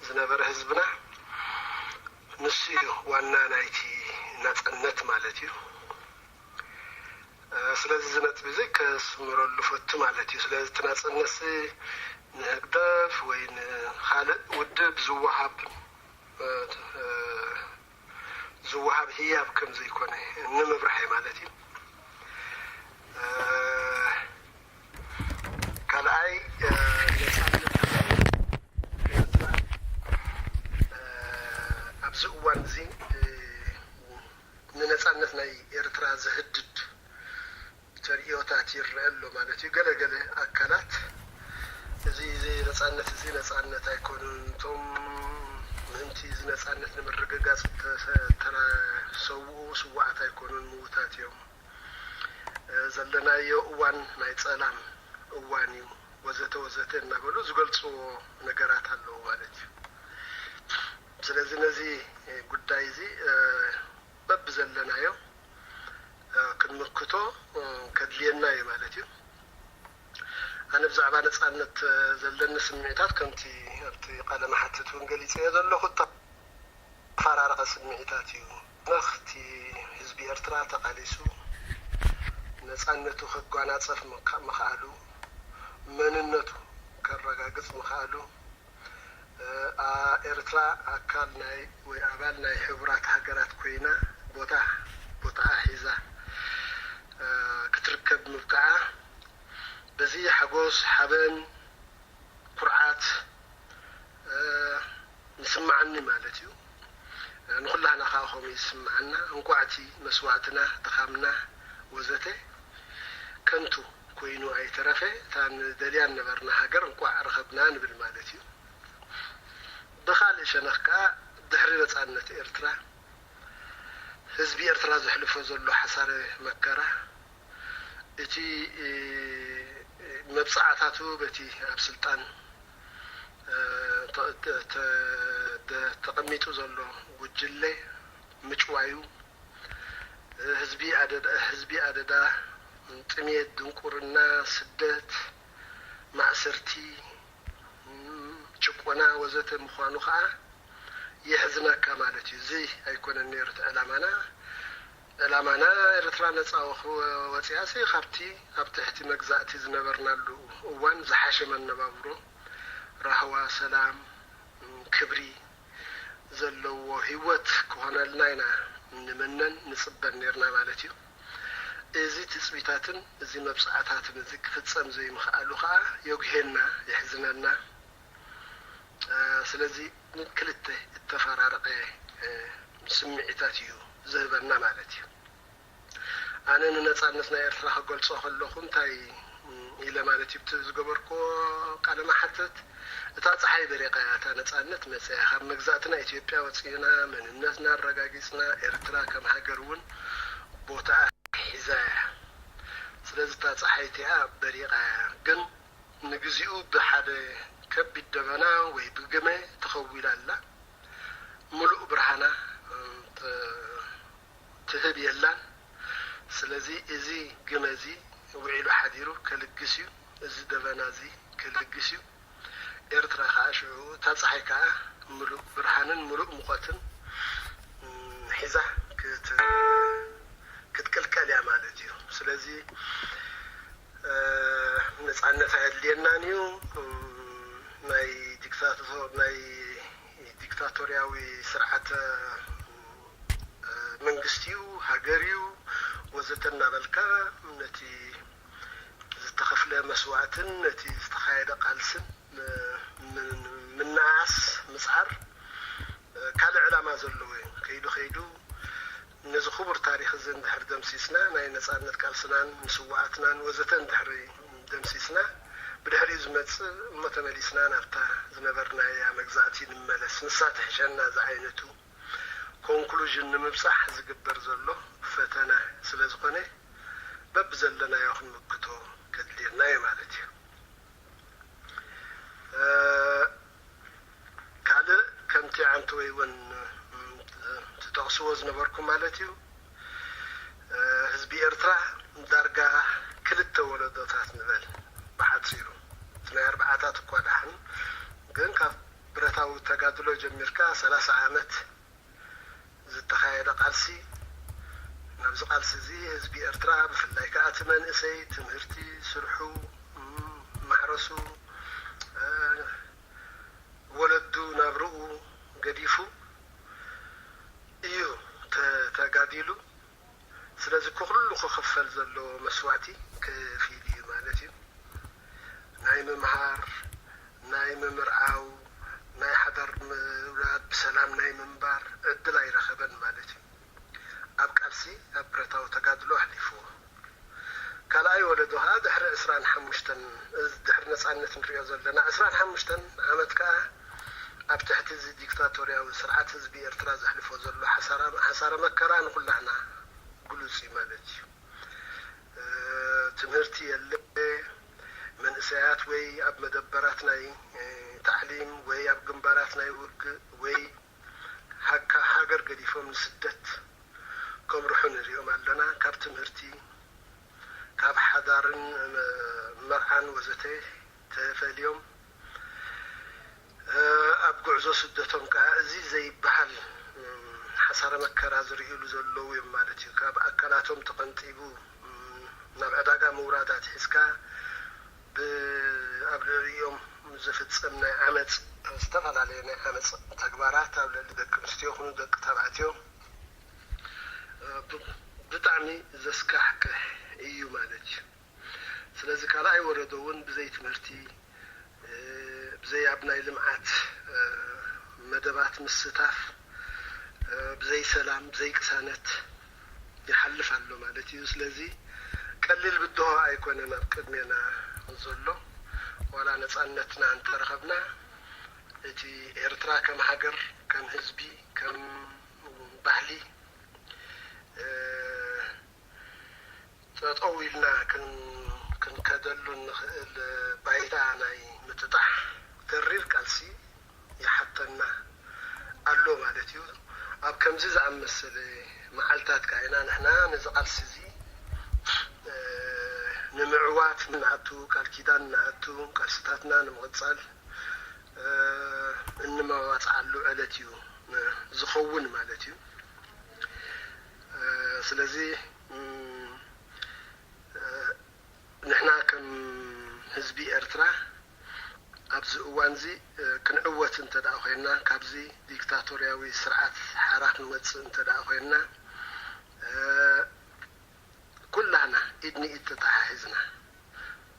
ዝነበረ ህዝብና፣ ንሱ እዩ ዋና ናይቲ ናጽነት ማለት እዩ። ስለዚ እዚ ነጥቢ እዚ ከስምረሉ ፈቱ ማለት እዩ። ስለዚ እቲ ናጽነት ንህግደፍ ወይ ንኻልእ ውድብ ዝወሃብ ዝወሃብ ህያብ ከም ዘይኮነ ንምብራሕ እዩ ማለት እዩ። ካልኣይ፣ ነጻነት ኤርትራ ኣብዚ እዋን እዚ ንነጻነት ናይ ኤርትራ ዘህድድ ተርእዮታት ይረአ ኣሎ ማለት እዩ። ገለ ገለ ኣካላት እዚ እዚ ነጻነት እዚ ነጻነት ኣይኮኑን፣ እቶም ምእንቲ እዚ ነጻነት ንምርግጋጽ ዝተሰተራ ሰውኡ ስዋኣት ኣይኮኑን፣ ምዉታት እዮም። ዘለናዮ እዋን ናይ ጸላም እዋን እዩ ወዘተ ወዘተ እናበሉ ዝገልጽዎ ነገራት ኣለዉ ማለት እዩ። ስለዚ ነዚ ጉዳይ እዚ በብዘለናዮ ክንምክቶ ከድልየና እዩ ማለት እዩ። ኣነ ብዛዕባ ነጻነት ዘለኒ ስምዒታት ከምቲ ኣብቲ ቃለ መሓትት እውን ገሊጸዮ ዘለኹ እተፈራረቐ ስምዒታት እዩ። ነኽቲ ህዝቢ ኤርትራ ተቓሊሱ ነጻነቱ ከጓናጸፍ ምካ- ምኽኣሉ፣ መንነቱ ከረጋግጽ ምኽኣሉ፣ ኣ- ኤርትራ ኣካል ናይ ወይ ኣባል ናይ ሕቡራት ሃገራት ኮይና ቦታ ቦታኣ ሒዛ ክትርከብ ምብቃዓ፣ በዚ ሓጎስ፣ ሓበን፣ ኩርዓት ንስምዓኒ ማለት እዩ። ንኩላህና ከዓ ከምኡ ይስምዓና። እንቋዕ እቲ መስዋእትና፣ ድኻምና ወዘተ ከንቱ ኮይኑ ኣይተረፈ፣ እታ ንደልያ ነበርና ሃገር እንቋዕ ረኸብና ንብል ማለት እዩ። ብኻልእ ሸነኽ ከዓ ድሕሪ ነጻነት ኤርትራ ህዝቢ ኤርትራ ዘሕልፎ ዘሎ ሓሳረ መከራ፣ እቲ መብጻዕታቱ በቲ ኣብ ስልጣን ተቐሚጡ ዘሎ ጉጅለ ምጭዋዩ፣ ህዝቢ ኣደዳ፣ ህዝቢ ኣደዳ፣ ጥሜት፣ ድንቁርና፣ ስደት፣ ማእሰርቲ፣ ጭቆና ወዘተ ምዃኑ ከዓ የሕዝነካ ማለት እዩ። እዚ ኣይኮነን ነይሩ እቲ ዕላማና። ዕላማና ኤርትራ ነፃ ወ- ወፂኣሲ ካብቲ ኣብ ትሕቲ መግዛእቲ ዝነበርናሉ እዋን ዝሓሸ መነባብሮ፣ ራህዋ፣ ሰላም፣ ክብሪ ዘለዎ ህይወት ክኾነልና ኢና ንምነን ንፅበን ነርና ማለት እዩ። እዚ ትፅቢታትን እዚ መብፅዓታትን እዚ ክፍፀም ዘይምኽኣሉ ከዓ የጉሄና፣ የሕዝነና። ስለዚ ክልተ እተፈራረቐ ስምዒታት እዩ ዝህበና ማለት እዩ። ኣነ ንነፃነት ናይ ኤርትራ ክገልፆ ከለኹ እንታይ ኢለ ማለት እዩ፣ እቲ ዝገበርኩዎ ቃለ መሓተት፣ እታ ፀሓይ በሪቓ እያ፣ እታ ነፃነት መፅያ፣ ካብ መግዛእትና ኢትዮጵያ ወፂእና፣ መንነትና ኣረጋጊፅና፣ ኤርትራ ከም ሃገር እውን ቦታኣ ሒዛ እያ። ስለዚ እታ ፀሓይ እቲኣ በሪቓ እያ። ግን ንግዚኡ ብሓደ ከቢድ ደበና ወይ ብግመ ተኸዊላ ኣላ። ምሉእ ብርሃና ትህብ የላን። ስለዚ እዚ ግመ እዚ ውዒሉ ሓዲሩ ከልግስ እዩ። እዚ ደበና እዚ ከልግስ እዩ። ኤርትራ ከዓ ሽዑ እታ ፀሓይ ከዓ ምሉእ ብርሃንን ምሉእ ሙቐትን ሒዛ ክትቅልቀል እያ ማለት እዩ። ስለዚ ነፃነት ኣየድልየናን እዩ። ናይ ዲክታቶ ናይ ዲክታቶርያዊ ስርዓተ መንግስቲ እዩ፣ ሃገር እዩ ወዘተ እናበልካ ነቲ ዝተኸፍለ መስዋእትን ነቲ ዝተኻየደ ቃልስን ምንኣስ ምፅዓር ካልእ ዕላማ ዘለዎ እዩ። ከይዱ ከይዱ ነዚ ክቡር ታሪኽ እዚ እንድሕር ደምሲስና፣ ናይ ነፃነት ቃልስናን ንስውኣትናን ወዘተ እንድሕር ደምሲስና፣ ብድሕሪኡ ዝመፅእ እሞ ተመሊስና ናብታ ዝነበርናያ መግዛእቲ ንመለስ፣ ንሳ ትሕሸና ዝዓይነቱ ኮንክሉዥን ንምብፃሕ ዝግበር ዘሎ ፈተነ ስለ ዝኾነ በብዘለናዮ ክንምክቶ ከድልየና እዩ ማለት እዩ። ካልእ ከምቲ ዓንተወይ እውን ትጠቕስዎ ዝነበርኩም ማለት እዩ፣ ህዝቢ ኤርትራ ዳርጋ ክልተ ወለዶታት ንበል ብሓፂሩ፣ እቲ ናይ ኣርባዓታት እኳ ደሓን፣ ግን ካብ ብረታዊ ተጋድሎ ጀሚርካ ሰላሳ ዓመት ዝተኻየደ ቃልሲ፣ ናብዚ ቃልሲ እዚ ህዝቢ ኤርትራ ብፍላይ ከኣ እቲ መንእሰይ ትምህርቲ፣ ስርሑ፣ ማሕረሱ፣ ወለዱ ናብርኡ ገዲፉ እዩ ተጋዲሉ። ስለዚ ኩሉ ክኽፈል ዘለዎ መስዋእቲ ከፊሉ እዩ ማለት እዩ። ናይ ምምሃር፣ ናይ ምምርዓው፣ ናይ ሓዳር ምውላድ፣ ብሰላም ናይ ምንባር ዕድል ኣይረኸበን ማለት እዩ። ኣብ ቃልሲ ኣብ ብረታዊ ተጋድሎ ኣሕሊፍዎ። ካልኣይ ወለዶ ኸዓ ድሕሪ ዕስራን ሓሙሽተን፣ ድሕሪ ነፃነት ንሪኦ ዘለና ዕስራን ሓሙሽተን ዓመት ከዓ ኣብ ትሕቲ እዚ ዲክታቶርያዊ ስርዓት ህዝቢ ኤርትራ ዘሕልፎ ዘሎ ሓሳረ መከራ ንኩላህና ግሉፅ እዩ ማለት እዩ። ትምህርቲ የለ፣ መንእሰያት ወይ ኣብ መደበራት ናይ ታዕሊም ወይ ኣብ ግንባራት ናይ ውግእ ወይ ሃገር ገዲፎም ንስደት ከምርሑ ንሪኦም ኣለና። ካብ ትምህርቲ፣ ካብ ሓዳርን መርዓን ወዘተ ተፈልዮም ኣብ ጉዕዞ ስደቶም ከዓ እዚ ዘይበሃል ሓሳረ መከራ ዝርእሉ ዘለዉ እዮም ማለት እዩ። ካብ ኣካላቶም ተቐንጢቡ ናብ ዕዳጋ ምውራድ ኣትሒዝካ ኣብ ልዕሊኦም ዝፍጸም ናይ ዓመፅ፣ ዝተፈላለየ ናይ ዓመፅ ተግባራት ኣብ ልዕሊ ደቂ ኣንስትዮ ይኹኑ ደቂ ተባዕትዮ ብጣዕሚ ዘስካሕክሕ እዩ ማለት እዩ። ስለዚ ካልኣይ ወለዶ እውን ብዘይ ትምህርቲ፣ ብዘይ ኣብ ናይ ልምዓት መደባት ምስታፍ፣ ብዘይ ሰላም፣ ብዘይ ቅሳነት ይሓልፍ ኣሎ ማለት እዩ። ስለዚ ቀሊል ብድሆ ኣይኮነን ኣብ ቅድሜና ዘሎ። ዋላ ነፃነትና እንተረኸብና፣ እቲ ኤርትራ ከም ሃገር፣ ከም ህዝቢ፣ ከም ባህሊ ጠጠው ኢልና ክንከደሉ እንኽእል ባይታ ናይ ምጥጣሕ ተሪር ቃልሲ ይሓተና ኣሎ ማለት እዩ። ኣብ ከምዚ ዝኣመሰለ መዓልታት ከዓ ኢና ንሕና ነዚ ቃልሲ እዚ ንምዕዋት ንኣቱ፣ ቃል ኪዳን ንኣቱ፣ ቃልስታትና ንምቕፃል እንመዋፅዓሉ ዕለት እዩ ዝኸውን ማለት እዩ። ስለዚ ንሕና ከም ህዝቢ ኤርትራ ኣብዚ እዋንዚ ክንዕወት እንተ ደኣ ኮይንና፣ ካብዚ ዲክታቶርያዊ ስርዓት ሓራ ክንወፅእ እንተ ደኣ ኮይንና፣ ኩላህና ኢድ ንኢድ ተተሓሒዝና፣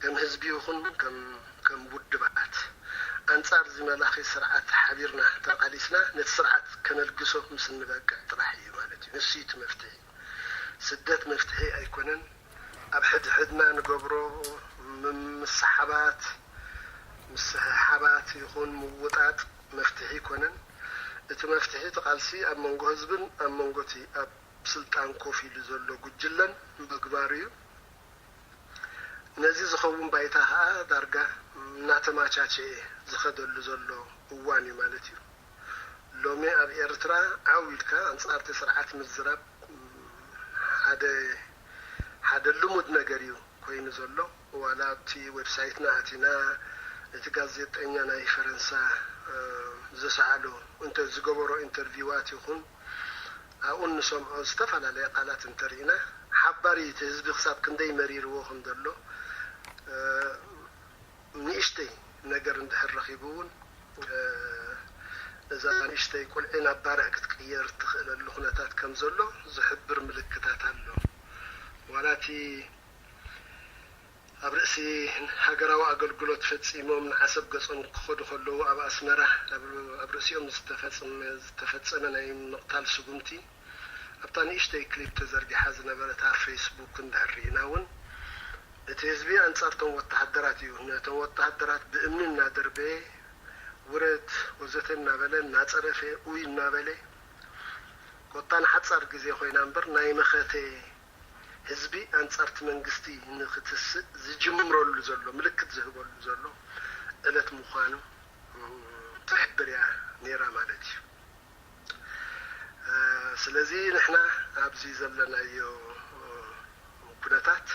ከም ህዝቢ ይኹን ከም ውድባት፣ ኣንጻር እዚ መላኺ ስርዓት ሓቢርና ተቓሊስና፣ ነቲ ስርዓት ከነልግሶ ምስ እንበቅዕ ጥራሕ እዩ ማለት እዩ። ንሱ እዩ እቲ መፍትሒ። ስደት መፍትሒ ኣይኮነን። ኣብ ሕድሕድና ንገብሮ ምምስሓባት፣ ምስሕሓባት ይኹን ምውጣጥ መፍትሒ ኣይኮነን። እቲ መፍትሒ እቲ ቃልሲ ኣብ መንጎ ህዝብን ኣብ መንጎ እቲ ኣብ ስልጣን ኮፍ ኢሉ ዘሎ ጉጅለን ምግባር እዩ። ነዚ ዝኸውን ባይታ ኸኣ ዳርጋ እናተማቻቸየ ዝኸደሉ ዘሎ እዋን እዩ ማለት እዩ። ሎሚ ኣብ ኤርትራ ዓው ኢልካ ኣንጻር እቲ ስርዓት ምዝራብ ሓደ ሓደ ልሙድ ነገር እዩ ኮይኑ ዘሎ። ዋላ ኣብቲ ዌብሳይትና ኣቲና እቲ ጋዜጠኛ ናይ ፈረንሳ ዝሰኣሎ እንተ ዝገበሮ ኢንተርቪዋት ይኹን ኣብኡ እንሰምዖ ዝተፈላለየ ቃላት እንተርኢና ሓባሪ እቲ ህዝቢ ክሳብ ክንደይ መሪርዎ ከም ዘሎ ንእሽተይ ነገር እንድሕር ረኺቡ እውን እዛ ንእሽተይ ቁልዒ ናብ ባርዕ ክትቅየር ትኽእለሉ ኩነታት ከም ዘሎ ዝሕብር ምልክታት ኣሎ። ዋላ እቲ ኣብ ርእሲ ሃገራዊ ኣገልግሎት ፈጺሞም ንዓሰብ ገጾም ክኸዱ ከለዉ ኣብ ኣስመራ ኣብ ርእሲኦም ዝተፈጸመ ናይ ምቕታል ስጉምቲ ኣብታ ንእሽተይ ክሊፕ ተዘርጊሓ ዝነበረት ኣብ ፌስቡክ እንድሕር ርኢና እውን እቲ ህዝቢ ኣንጻርቶም ወተሃደራት እዩ። ነቶም ወተሃደራት ብእምኒ እናደርበየ ውረድ ወዘተ እናበለ እናጸረፈ ኡይ እናበለ ኮታ ንሓጻር ግዜ ኮይና እምበር ናይ መኸተ ህዝቢ ኣንጻርቲ መንግስቲ ንክትስእ ዝጅምረሉ ዘሎ ምልክት ዝህበሉ ዘሎ ዕለት ምዃኑ ትሕብር እያ ነይራ ማለት እዩ። ስለዚ ንሕና ኣብዚ ዘለናዮ ኩነታት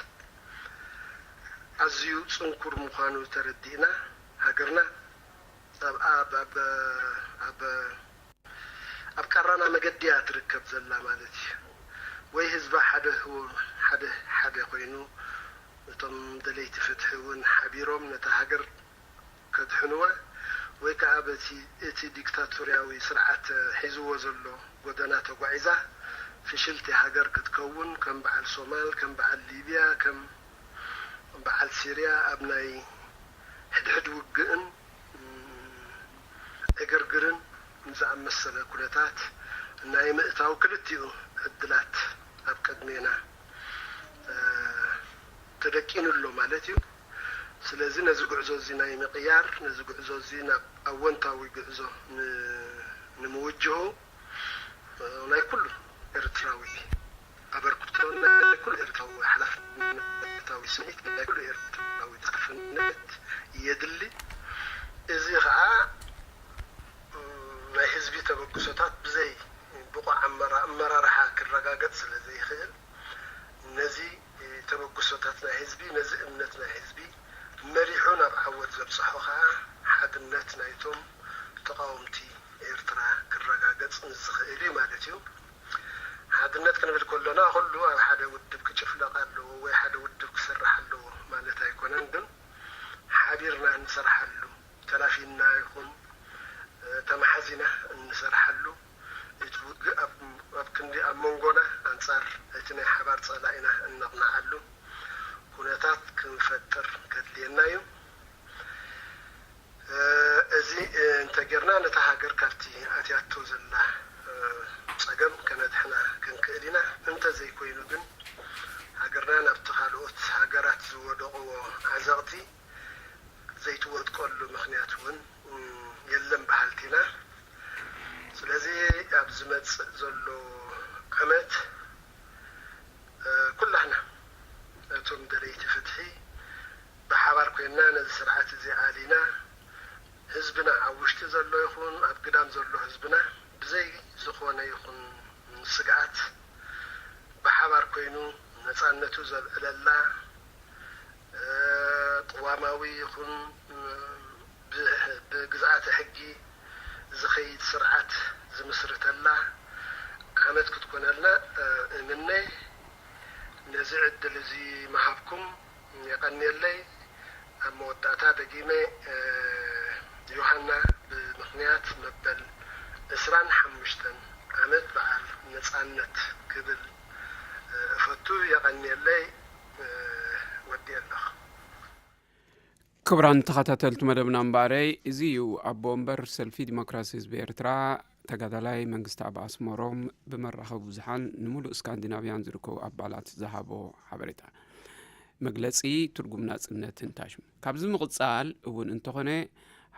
ኣዝዩ ጽንኩር ምዃኑ ተረዲእና ሃገርና ኣብ ኣብ ኣብ ኣብ ኣብ ቀራና መገዲ እያ ትርከብ ዘላ ማለት እዩ። ወይ ህዝባ ሓደ ሓደ ሓደ ኮይኑ እቶም ደለይቲ ፍትሒ እውን ሓቢሮም ነታ ሃገር ከድሕንዋ ወይ ከዓ በቲ እቲ ዲክታቶርያዊ ስርዓት ሒዝዎ ዘሎ ጎደና ተጓዒዛ ፍሽልቲ ሃገር ክትከውን ከም በዓል ሶማል ከም በዓል ሊብያ ከም በዓል ሲርያ ኣብ ናይ ሕድሕድ ውግእን ዕግርግርን ንዝኣመሰለ ኩነታት ናይ ምእታው ክልቲኡ ዕድላት ኣብ ቅድሜና ተደቂኑ ኣሎ ማለት እዩ። ስለዚ ነዚ ጉዕዞ እዚ ናይ ምቕያር ነዚ ጉዕዞ እዚ ናብ ኣወንታዊ ጉዕዞ ንምውጅሁ ናይ ኩሉ ኤርትራዊ ኣበርክቶ ናይ ኩሉ ኤርትራዊ ሓላፍነታዊ ስምዒት ናይ ኩሉ ኤርትራዊ ሓላፍነት የድሊ። እዚ ከዓ ናይ ህዝቢ ተበግሶታት ብዘይ ብቑዕ ኣመራርሓ ክረጋገጽ ስለ ዘይኽእል ነዚ ተበግሶታት ናይ ህዝቢ ነዚ እምነት ናይ ህዝቢ መሪሑ ናብ ዓወት ዘብፅሖ ከዓ ሓድነት ናይቶም ተቃወምቲ ኤርትራ ክረጋገጽ ንዝኽእል እዩ ማለት እዩ። ሓድነት ክንብል ከሎና ኩሉ ኣብ ሓደ ውድብ ክጭፍለቕ ኣለዎ ወይ ሓደ ውድብ ክሰርሕ ኣለዎ ማለት ኣይኮነን። ግን ሓቢርና ንሰርሓሉ ተላፊና ይኹን ተመሓዚና እንሰርሓሉ እቲ ውግእ ኣብ ክንዲ ኣብ መንጎና ኣንጻር እቲ ናይ ሓባር ጸላኢና እነቕንዓሉ ኩነታት ክንፈጥር ከድልየና እዩ። እዚ እንተጌርና ነታ ሃገር ካብቲ ኣትያቶ ዘላ ጸገም ከነድሕና ክንክእል ኢና። እንተዘይኮይኑ ግን ሃገርና ናብቲ ካልኦት ሃገራት ዝወደቕዎ ዓዘቕቲ ዘይትወድቀሉ ምኽንያት እውን የለን በሃልቲ ኢና። ስለዚ ኣብ ዝመጽእ ዘሎ ዓመት ኩላህና እቶም ደለይቲ ፍትሒ ብሓባር ኮይንና ነዚ ስርዓት እዚ ኣሊና ህዝብና ኣብ ውሽጢ ዘሎ ይኹን ኣብ ግዳም ዘሎ ህዝብና ብዘይ ዝኾነ ይኹን ስግኣት ብሓባር ኮይኑ ነፃነቱ ዘብዕለላ ቅዋማዊ ይኹን ብግዝኣተ ሕጊ ዝኸይድ ስርዓት ዝምስርተላ ዓመት ክትኮነልና እምነ። ነዚ ዕድል እዚ ምሃብኩም የቐንየለይ። ኣብ መወዳእታ ደጊመ ዮሃና ብምኽንያት መበል ዕስራን ሓሙሽተን ዓመት በዓል ነፃነት ክብል እፈቱ። የቐንየለይ። ወዲኤ ኣለኹ። ክቡራን ተኸታተልቲ መደብና እምበኣረይ፣ እዚ እዩ ኣቦ ወንበር ሰልፊ ዲሞክራሲ ህዝቢ ኤርትራ ተጋዳላይ መንግስተኣብ ኣስመሮም ብመራኸቢ ብዙሓን ንምሉእ ስካንዲናቭያን ዝርከቡ ኣባላት ዝሃቦ ሓበሬታ። መግለጺ ትርጉም ናጽነት እንታሽም። ካብዚ ምቕጻል እውን እንተኾነ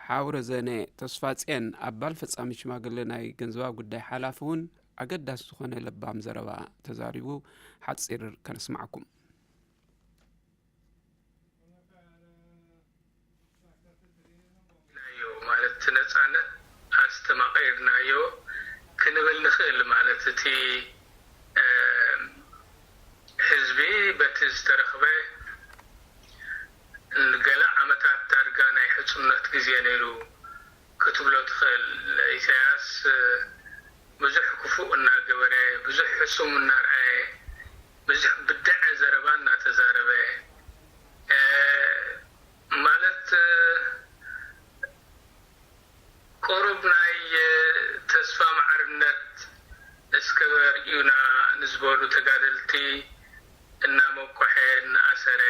ሓው ረዘነ ተስፋጽየን ኣባል ፈጻሚ ሽማግለ ናይ ገንዘባዊ ጉዳይ ሓላፊ እውን ኣገዳሲ ዝኾነ ለባም ዘረባ ተዛሪቡ ሓጺር ከነስማዓኩም። ኢልናዮ ማለት እቲ ነፃነት ኣስተማቒርናዮ ክንብል ንኽእል ማለት እቲ ህዝቢ በቲ ዝተረኽበ ንገለ ዓመታት ዳርጋ ናይ ሕፁነት ግዜ ነይሩ ክትብሎ ትኽእል። ኢሳያስ ብዙሕ ክፉእ እናገበረ፣ ብዙሕ ሕሱም እናርኣየ፣ ብዙሕ ብደዐ ዘረባ እናተዛረበ ማለት ቁሩብ ናይ ተስፋ ማዕርነት እስከ ኣርእዩና ንዝበሉ ተጋደልቲ እናመቆሐ እናኣሰረ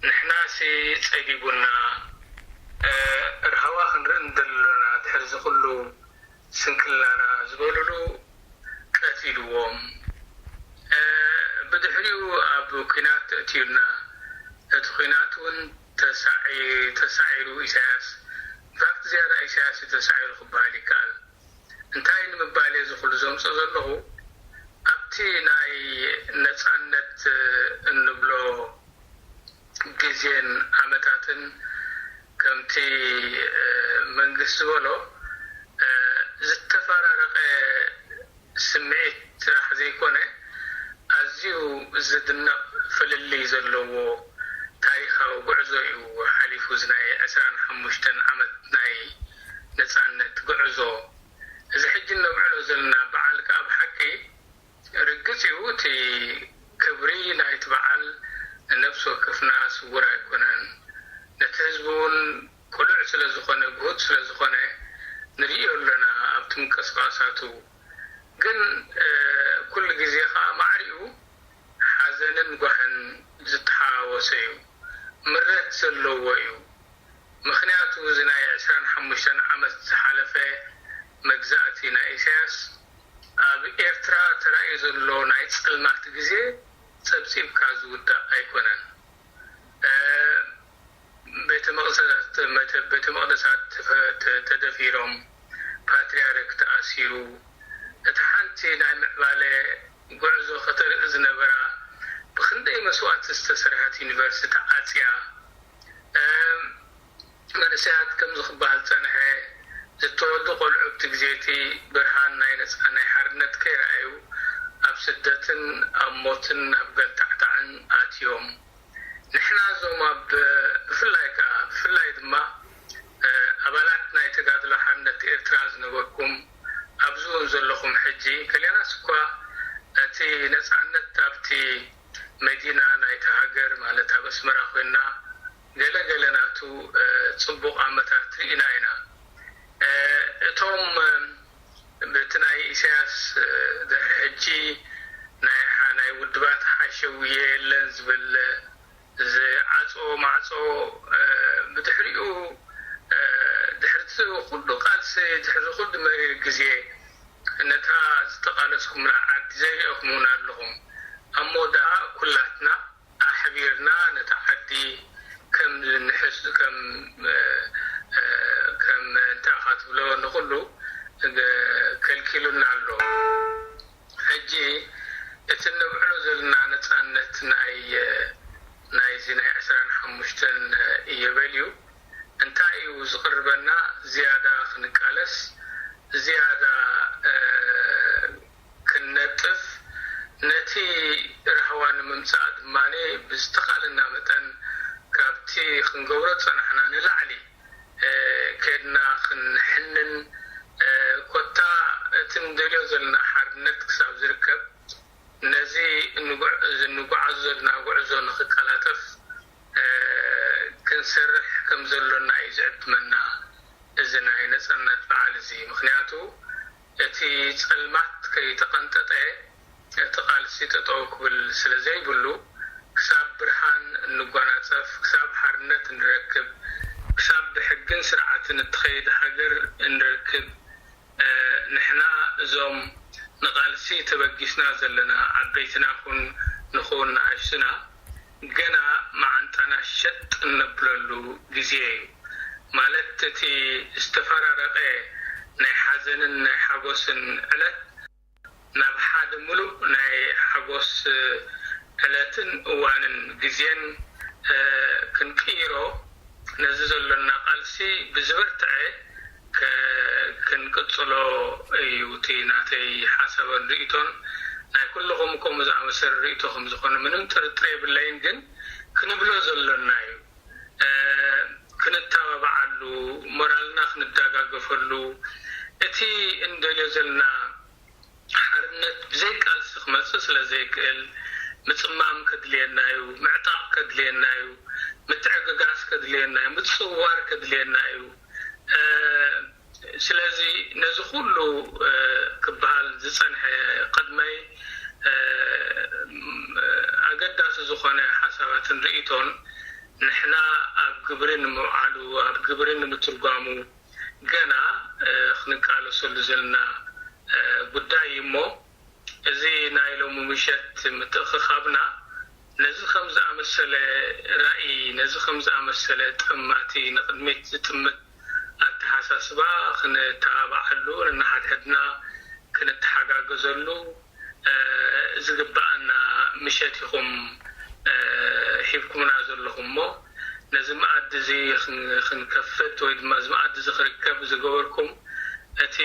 ንሕናሲ ጸቢቡና፣ ርሃዋ ክንርኢ እንደለና ድሕሪ እዚ ኩሉ ስንክልናና ዝበሉሉ ቀቲልዎም። ብድሕሪኡ ኣብ ኲናት ተእትዩና። እቲ ኲናት እውን ተሳዒሩ። ኢሳያስ፣ ኢንፋክት ዝያዳ ኢሳያስ እዩ ተሳዒሩ ክበሃል ይከኣል። እንታይ ንምባል እየ እዚ ኩሉ ዘምፅኦ ዘለኹ? ኣብቲ ናይ ነፃነት እንብሎ ግዜን ዓመታትን ከምቲ መንግስቲ ዝበሎ ዝተፈራረቐ ስምዒት ጥራሕ ዘይኮነ፣ ኣዝዩ ዝድነቕ ፍልልይ ዘለዎ ታሪኻዊ ጉዕዞ እዩ ሓሊፉ፣ እዚ ናይ ዕስራን ሓሙሽተን ዓመት ናይ ነፃነት ጉዕዞ። እዚ ሕጂ እነብዕሎ ዘለና በዓል ከኣ ብሓቂ ርግጽ እዩ፣ እቲ ክብሪ ናይቲ በዓል ንነፍሲ ወከፍና ስውር ኣይኮነን። ነቲ ህዝቢ እውን ቅሉዕ ስለ ዝኾነ፣ ግሁድ ስለ ዝኾነ ንርእዮ ኣለና ኣብቲ ምንቅስቃሳቱ። ግን ኩሉ ግዜ ከኣ ማዕሪኡ ሓዘንን ጓህን ዝተሓዋወሰ እዩ። ምረት ዘለዎ እዩ። ምኽንያቱ እዚ ናይ ዕስራን ሓሙሽተን ዓመት ዝሓለፈ መግዛእቲ ናይ ኢሳያስ ኣብ ኤርትራ ተራእዩ ዘሎ ናይ ጸልማት ግዜ ጸብጺብካ ዝውዳእ ኣይኮነን። ቤተ መቕደሳት ተደፊሮም፣ ፓትርያርክ ተኣሲሩ፣ እታ ሓንቲ ናይ ምዕባለ ጉዕዞ ከተርኢ ዝነበራ ብኽንደይ መስዋእቲ ዝተሰርሐት ዩኒቨርሲቲ ተዓጽያ። መንእሰያት ከምዚ ክበሃል ዝጸንሐ፣ ዝተወልዱ ቆልዑ ኣብቲ ግዜ እቲ ብርሃን ናይ ነጻ ናይ ሓርነት ከይረኣዩ ኣብ ስደትን ኣብ ሞትን ኣብ ገልታዕታዕን ኣትዮም። ንሕና እዞም ኣብ ብፍላይ ከኣ ብፍላይ ድማ ኣባላት ናይ ተጋድሎ ሓርነት ኤርትራ ዝነበርኩም ኣብዚ እውን ዘለኹም ሕጂ ከሊኣናስ እኳ እቲ ነጻነት ኣብቲ መዲና ናይቲ ሃገር ማለት ኣብ ኣስመራ ኮይና ገለ ገለ ናቱ ጽቡቕ ኣመታት ርኢና ኢና። እቶም ብቲ ናይ ኢሳያስ ድሕሪ ሕጂ ናይ ውድባት ሓሸውየ የለን ዝብል ዝዓጾ ማዕጾ ብድሕሪኡ ድሕርቲ ኩሉ ቃልሲ ድሕሪ ኩሉ መሪር ግዜ ነታ ዝተቓለስኩምላ ዓዲ ዘይሪኦኩም እውን ኣለኹም። እሞ ደኣ ኩላትና ኣሕቢርና ነታ ዓዲ ከም ንሕስ ከም ከም እንታይ ኢኻ ትብሎ ንኹሉ ከልኪሉና ኣሎ። ሕጂ እቲ ነብዕሎ ዘለና ነጻነት ናይ ናይዚ ናይ ዕስራን ሓሙሽተን እየ በልዩ እንታይ እዩ ዝቕርበና? ዝያዳ ክንቃለስ፣ ዝያዳ ክንነጥፍ፣ ነቲ ራህዋ ንምምጻእ ድማ ብዝተኻለና መጠን ካብቲ ክንገብሮ ዝጸናሕና ንላዕሊ ከድና ክንሕንን፣ ኮታ እቲ ንደልዮ ዘለና ሓርነት ክሳብ ዝርከብ ነዚ እንጓዓዞ ዘለና ጉዕዞ ንክቀላጠፍ ክንሰርሕ ከም ዘሎና እዩ ዝዕድመና እዚ ናይ ነጻነት በዓል እዚ። ምኽንያቱ እቲ ጸልማት ከይተቐንጠጠ እቲ ቃልሲ ጠጠው ክብል ስለ ዘይብሉ ክሳብ ብርሃን እንጓናጸፍ፣ ክሳብ ሓርነት እንረክብ፣ ክሳብ ብሕግን ስርዓትን እትኸይድ ሃገር እንረክብ ንሕና እዞም ንቓልሲ ተበጊስና ዘለና ዓበይትና ኩን ንኹን ንኣሽቱና ገና መዓንጣና ሸጥ እነብለሉ ግዜ እዩ። ማለት እቲ ዝተፈራረቐ ናይ ሓዘንን ናይ ሓጎስን ዕለት ናብ ሓደ ምሉእ ናይ ሓጎስ ዕለትን እዋንን ግዜን ክንቅይሮ ነዚ ዘሎና ቃልሲ ብዝበርትዐ ክንቅጽሎ እዩ እቲ ናተይ ሓሳብን ርእይቶን። ናይ ኩልኹም ከምኡ ዝኣመሰለ ርእይቶ ከም ዝኾነ ምንም ጥርጥር የብለይን። ግን ክንብሎ ዘሎና እዩ፣ ክንተባብዓሉ፣ ሞራልና ክንደጋገፈሉ፣ እቲ እንደልዮ ዘለና ሓርነት ብዘይ ቃልሲ ክመጽእ ስለ ዘይክእል ምጽማም ከድልየና እዩ፣ ምዕጣቕ ከድልየና እዩ፣ ምትዕግጋስ ከድልየና እዩ፣ ምጽውዋር ከድልየና እዩ። ስለዚ ነዚ ኩሉ ክበሃል ዝጸንሐ ቅድመይ ኣገዳሲ ዝኾነ ሓሳባትን ርእይቶን ንሕና ኣብ ግብሪ ንምውዓሉ፣ ኣብ ግብሪ ንምትርጓሙ ገና ክንቃለሰሉ ዘለና ጉዳይ እዩ። እሞ እዚ ናይ ሎሚ ምሸት ምትእኽኻብና ነዚ ከም ዝኣመሰለ ራእይ፣ ነዚ ከም ዝኣመሰለ ጠማቲ ንቕድሚት ዝጥምት ኣተሓሳስባ ክንተባብዓሉ፣ ነንሓድሕድና ክንተሓጋገዘሉ ዝግብኣና ምሸት ኢኹም ሂብኩምና ዘለኹም። እሞ ነዚ መኣዲ እዚ ክንከፍት ወይ ድማ እዚ መኣዲ እዚ ክርከብ ዝገበርኩም፣ እቲ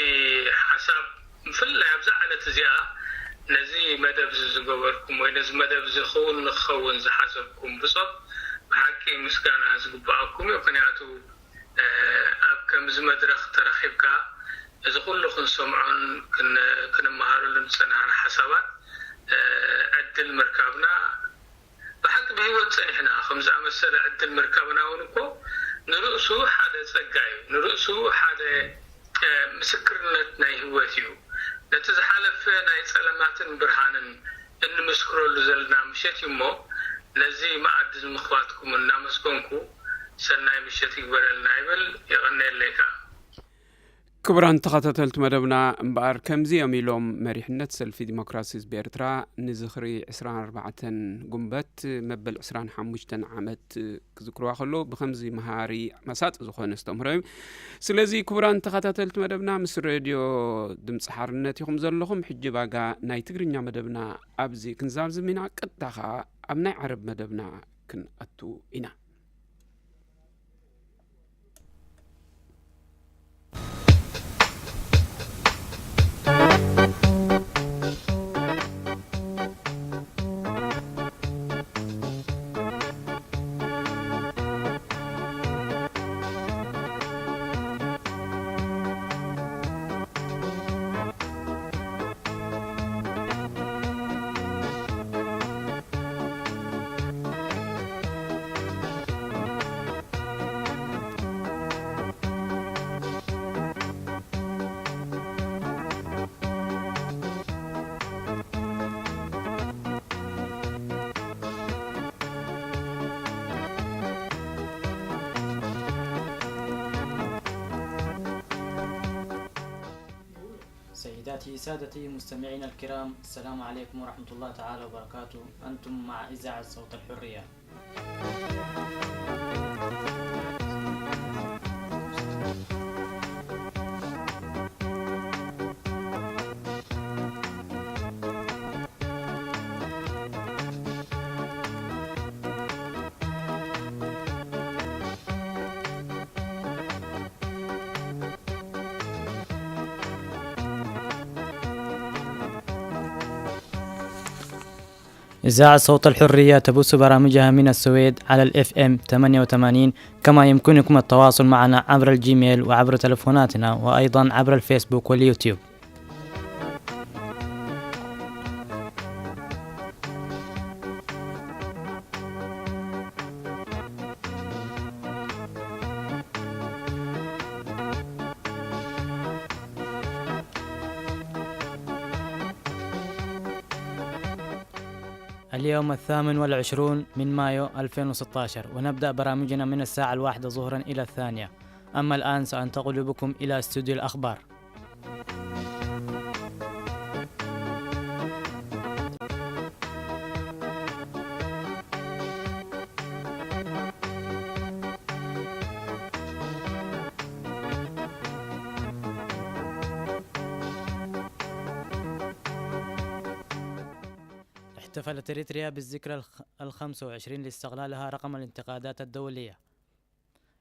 ሓሳብ ብፍላይ ኣብዛ ዕለት እዚኣ ነዚ መደብ እዚ ዝገበርኩም ወይ ነዚ መደብ እዚ ክውን ንክኸውን ዝሓሰብኩም ብጾት ብሓቂ ምስጋና ዝግብኣኩም እዩ። ምክንያቱ ኣብ ከምዚ መድረኽ ተረኺብካ እዚ ኩሉ ክንሰምዖን ክንመሃረሉን ዝጸናሕና ሓሳባት ዕድል ምርካብና ብሓቂ ብህይወት ጸኒሕና ከም ዝኣመሰለ ዕድል ምርካብና እውን እኮ ንርእሱ ሓደ ጸጋ እዩ። ንርእሱ ሓደ ምስክርነት ናይ ህይወት እዩ። ነቲ ዝሓለፈ ናይ ጸለማትን ብርሃንን እንምስክረሉ ዘለና ምሸት እዩ። እሞ ነዚ መኣዲ ምኽባትኩም እናመስገንኩ ሰናይ ምሸት ይግበረልና ይብል። የቐነየለይ ከኣ። ክቡራን ተኸታተልቲ መደብና፣ እምበኣር ከምዚ እዮም ኢሎም መሪሕነት ሰልፊ ዲሞክራሲ ህዝቢ ኤርትራ ንዝኽሪ ዕስራን ኣርባዕተን ጉንበት መበል ዕስራን ሓሙሽተን ዓመት ክዝክርዋ ከለዉ ብኸምዚ መሃሪ መሳጢ ዝኾነ ኣስተምህሮ እዩ። ስለዚ ክቡራን ተኸታተልቲ መደብና፣ ምስ ሬድዮ ድምፂ ሓርነት ኢኹም ዘለኹም። ሕጂ ባጋ ናይ ትግርኛ መደብና ኣብዚ ክንዛዝም ኢና። ቀጥታ ኸኣ ኣብ ናይ ዓረብ መደብና ክንኣቱ ኢና። سيداتي سادتي مستمعينا الكرام، السلام عليكم ورحمة الله تعالى وبركاته. أنتم مع إذاعة صوت الحرية. إذاعة صوت الحرية تبث برامجها من السويد على ال إف إم ثمانية وثمانين، كما يمكنكم التواصل معنا عبر الجيميل وعبر تلفوناتنا، وأيضًا عبر الفيسبوك واليوتيوب. اليوم الثامن والعشرون من مايو ألفين وستاشر، ونبدأ برامجنا من الساعة الواحدة ظهرا إلى الثانية. أما الآن سأنتقل بكم إلى استوديو الأخبار. احتفلت إريتريا بالذكرى الخ-، الخمسة وعشرين لاستقلالها رغم الانتقادات الدولية.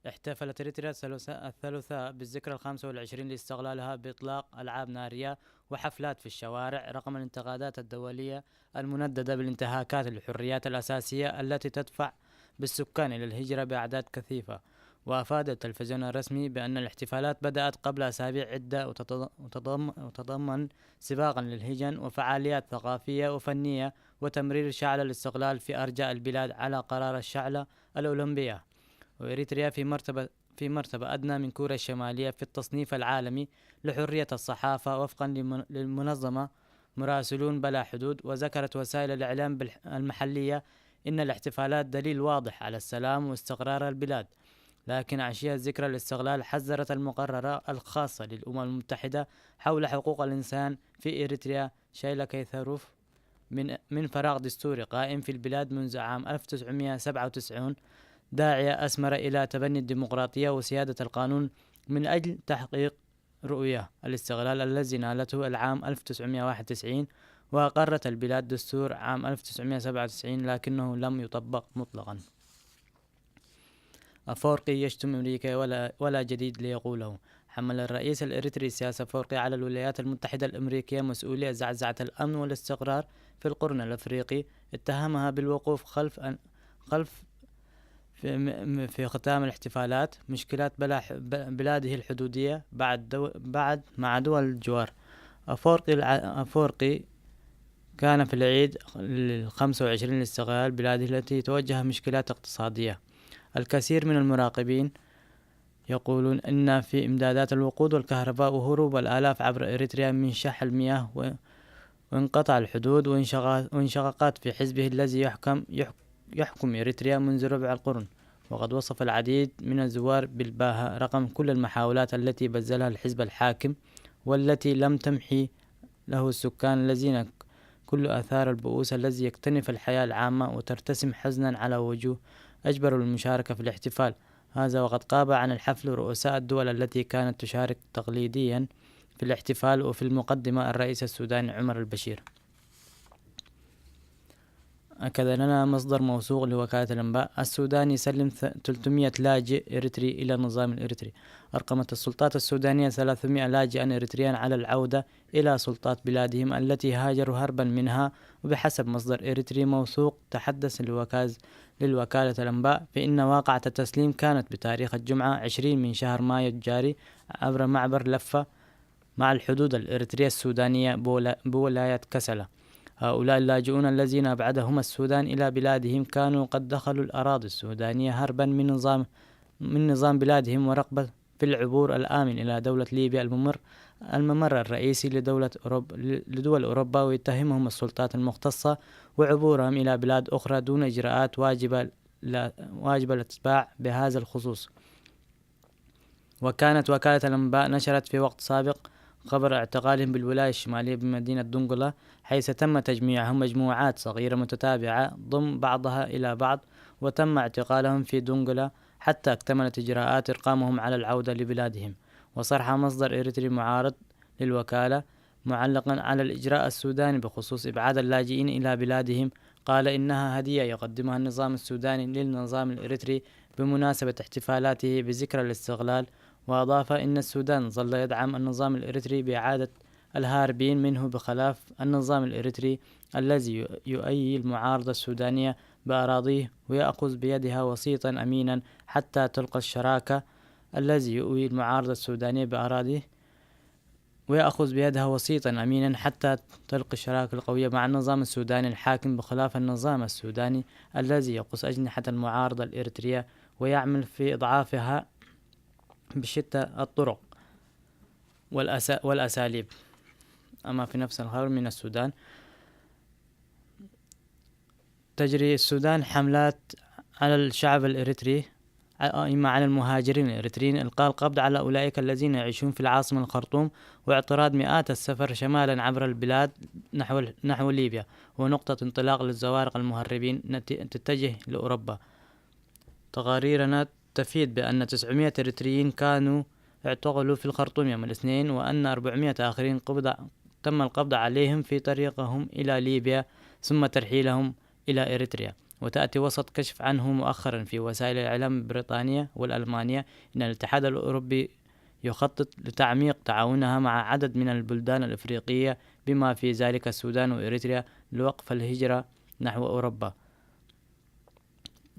احتفلت إريتريا الثلاثاء، الثلاثاء بالذكرى الخامسة والعشرين لاستقلالها بإطلاق ألعاب نارية وحفلات في الشوارع رغم الانتقادات الدولية المنددة بالانتهاكات للحريات الأساسية التي تدفع بالسكان إلى الهجرة بأعداد كثيفة. وأفاد التلفزيون الرسمي بأن الاحتفالات بدأت قبل أسابيع عدة وتتض-، وتضم-، وتضمن سباقا للهجن وفعاليات ثقافية وفنية وتمرير شعلة الاستقلال في أرجاء البلاد على قرار الشعلة الأولمبية. وإريتريا في مرتبة، في مرتبة أدنى من كوريا الشمالية في التصنيف العالمي لحرية الصحافة وفقا لمن-، للمنظمة مراسلون بلا حدود. وذكرت وسائل الإعلام بالح-، المحلية إن الاحتفالات دليل واضح على السلام واستقرار البلاد. لكن عشية ذكرى الاستقلال حذرت المقررة الخاصة للأمم المتحدة حول حقوق الإنسان في إريتريا شايلا كيثاروف من، من فراغ دستوري قائم في البلاد منذ عام ألف وتسعمائة وسبعة وتسعين، داعية أسمر إلى تبني الديمقراطية وسيادة القانون من أجل تحقيق رؤية الاستقلال الذي نالته العام ألف وتسعمائة وواحد وتسعين، وأقرت البلاد دستور عام ألف وتسعمائة وسبعة وتسعين، لكنه لم يطبق مطلقا. أفورقي يشتم أمريكا ولا، ولا جديد ليقوله. حمل الرئيس الإريتري سياس أفورقي على الولايات المتحدة الأمريكية مسؤولية زعزعة الأمن والاستقرار في القرن الأفريقي، اتهمها بالوقوف خلف أن-، خلف في، م-، في ختام الاحتفالات مشكلات بلا-، ب-، بلاده الحدودية بعد دو-، بعد مع دول الجوار. أفورقي الع-، أفورقي كان في العيد الخمسة وعشرين لاستقلال بلاده التي تواجه مشكلات اقتصادية. الكثير من المراقبين يقولون إن في إمدادات الوقود والكهرباء وهروب الآلاف عبر إريتريا من شح المياه و-، وانقطع الحدود وانشقا-، وانشقاقات في حزبه الذي يحكم، يح-، يحكم إريتريا منذ ربع القرن، وقد وصف العديد من الزوار بالباهة رقم كل المحاولات التي بذلها الحزب الحاكم، والتي لم تمحي له السكان الذين كل آثار البؤوس الذي يكتنف الحياة العامة وترتسم حزنا على وجوه أجبروا للمشاركة في الاحتفال. هذا وقد غاب عن الحفل رؤساء الدول التي كانت تشارك تقليديا في الاحتفال، وفي المقدمة الرئيس السوداني عمر البشير. أكد لنا مصدر موثوق لوكالة الأنباء السوداني يسلم ث-، ثلاثمائة لاجئ إريتري إلى النظام الإريتري. أرقمت السلطات السودانية ثلاثمائة لاجئا إريتريا على العودة إلى سلطات بلادهم التي هاجروا هربا منها. وبحسب مصدر إريتري موثوق تحدث للوكاز-، للوكالة الأنباء، فإن واقعة التسليم كانت بتاريخ الجمعة عشرين من شهر مايو الجاري عبر معبر لفة مع الحدود الإريترية السودانية بولا-، بولاية كسلا. هؤلاء اللاجئون الذين أبعدهم السودان إلى بلادهم كانوا قد دخلوا الأراضي السودانية هربا من نظام، من نظام بلادهم ورغبة في العبور الآمن إلى دولة ليبيا الممر، الممر الرئيسي لدولة أوروب-، لدول أوروبا، ويتهمهم السلطات المختصة وعبورهم إلى بلاد أخرى دون إجراءات واجبة لا-، واجبة الاتباع بهذا الخصوص. وكانت وكالة الأنباء نشرت في وقت سابق خبر اعتقالهم بالولاية الشمالية بمدينة دونغولا، حيث تم تجميعهم مجموعات صغيرة متتابعة ضم بعضها إلى بعض، وتم اعتقالهم في دونغولا حتى اكتملت إجراءات إقامهم على العودة لبلادهم. وصرح مصدر إريتري معارض للوكالة معلقا على الإجراء السوداني بخصوص إبعاد اللاجئين إلى بلادهم، قال إنها هدية يقدمها النظام السوداني للنظام الإريتري بمناسبة احتفالاته بذكرى الاستقلال. وأضاف إن السودان ظل يدعم النظام الإريتري بإعادة الهاربين منه، بخلاف النظام الإريتري الذي يؤيي المعارضة السودانية بأراضيه ويأخذ بيدها وسيطا أمينا حتى تلقى الشراكة، الذي يؤوي المعارضة السودانية بأراضيه ويأخذ بيدها وسيطا أمينا حتى تلقي الشراكة القوية مع النظام السوداني الحاكم، بخلاف النظام السوداني الذي يقص أجنحة المعارضة الإريترية ويعمل في إضعافها بشتى الطرق والأسا-، والأساليب. أما في نفس الخبر من السودان، تجري السودان حملات على الشعب الإريتري، ع-، إما على المهاجرين الإريتريين، إلقاء القبض على أولئك الذين يعيشون في العاصمة الخرطوم، واعتراض مئات السفر شمالا عبر البلاد نحو ال-، نحو ليبيا، ونقطة انطلاق للزوارق المهربين نت-، تتجه لأوروبا. تقاريرنا تفيد بأن تسعمائة إريتريين كانوا اعتقلوا في الخرطوم يوم الاثنين، وأن أربعمائة آخرين قبض، تم القبض عليهم في طريقهم إلى ليبيا ثم ترحيلهم إلى إريتريا. وتأتي وسط كشف عنه مؤخرا في وسائل الإعلام البريطانية والألمانية أن الاتحاد الأوروبي يخطط لتعميق تعاونها مع عدد من البلدان الإفريقية بما في ذلك السودان وإريتريا لوقف الهجرة نحو أوروبا.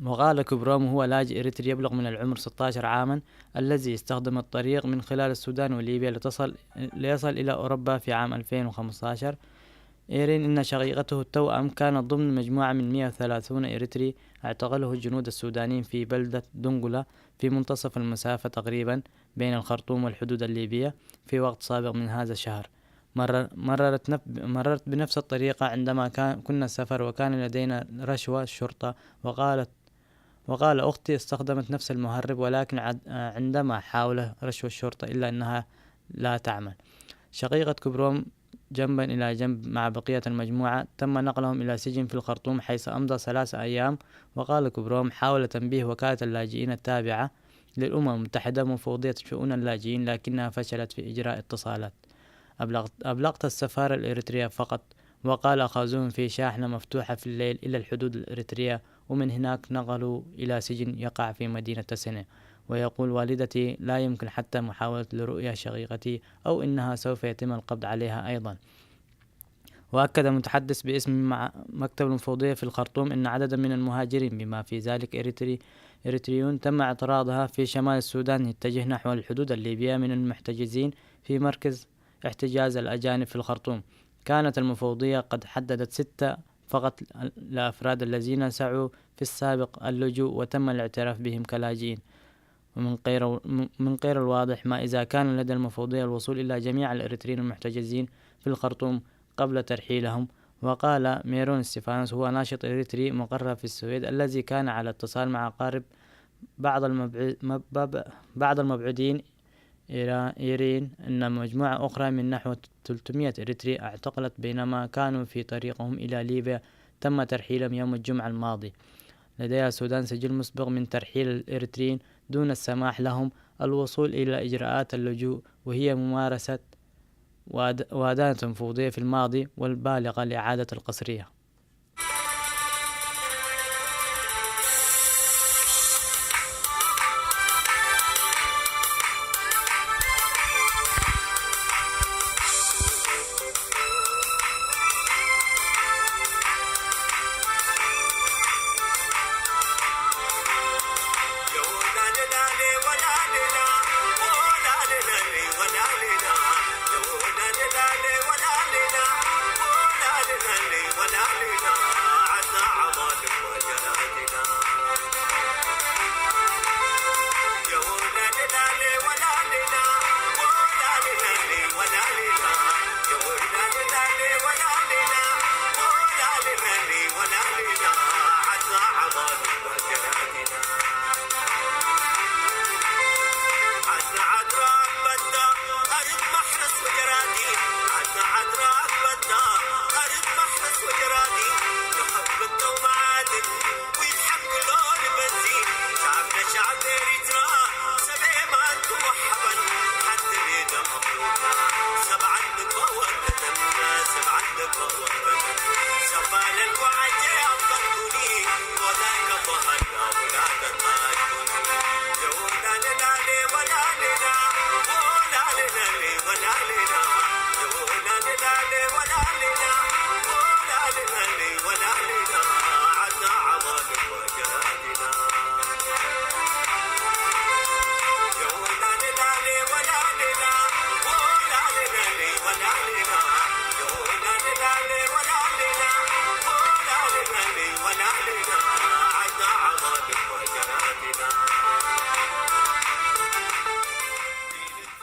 وقال كبروم، هو لاجئ إريتري يبلغ من العمر ستة عشر عاما، الذي استخدم الطريق من خلال السودان وليبيا لتصل، ليصل إلى أوروبا في عام ألفين وخمستاشر. إيرين إن شقيقته التوأم كانت ضمن مجموعة من مائة وثلاثين إريتري اعتقله الجنود السودانيين في بلدة دونغولا في منتصف المسافة تقريبا بين الخرطوم والحدود الليبية في وقت سابق من هذا الشهر. مررت، نف... مررت بنفس الطريقة عندما كان كنا سفر، وكان لدينا رشوة الشرطة، وقالت وقال أختي استخدمت نفس المهرب، ولكن عد... عندما حاول رشوة الشرطة إلا أنها لا تعمل. شقيقة كبروم جنبا إلى جنب مع بقية المجموعة، تم نقلهم إلى سجن في الخرطوم، حيث أمضى ثلاثة أيام. وقال كبروم حاول تنبيه وكالة اللاجئين التابعة للأمم المتحدة مفوضية شؤون اللاجئين، لكنها فشلت في إجراء اتصالات. أبلغت السفارة الإريترية فقط، وقال أخذوهم في شاحنة مفتوحة في الليل إلى الحدود الإريترية، ومن هناك نقلوا إلى سجن يقع في مدينة تسنة. ويقول والدتي لا يمكن حتى محاولة لرؤية شقيقتي، أو إنها سوف يتم القبض عليها أيضا. وأكد متحدث باسم مكتب المفوضية في الخرطوم أن عددا من المهاجرين، بما في ذلك إريتري إريتريون، تم اعتراضها في شمال السودان يتجه نحو الحدود الليبية من المحتجزين في مركز احتجاز الأجانب في الخرطوم. كانت المفوضية قد حددت ستة فقط لأفراد الذين سعوا في السابق اللجوء وتم الاعتراف بهم كلاجئين. ومن غير من غير الواضح ما إذا كان لدى المفوضية الوصول إلى جميع الإريتريين المحتجزين في الخرطوم قبل ترحيلهم. وقال ميرون ستيفانوس، هو ناشط إريتري مقرر في السويد الذي كان على اتصال مع قارب بعض المبعو... بعض المبعوثين إيرين، أن مجموعة أخرى من نحو ثلاثمائة إريتري اعتقلت بينما كانوا في طريقهم إلى ليبيا، تم ترحيلهم يوم الجمعة الماضي. لديها السودان سجل مسبق من ترحيل الإريتريين دون السماح لهم الوصول إلى إجراءات اللجوء، وهي ممارسة وأدانة مفوضية في الماضي والبالغة لإعادة القسرية.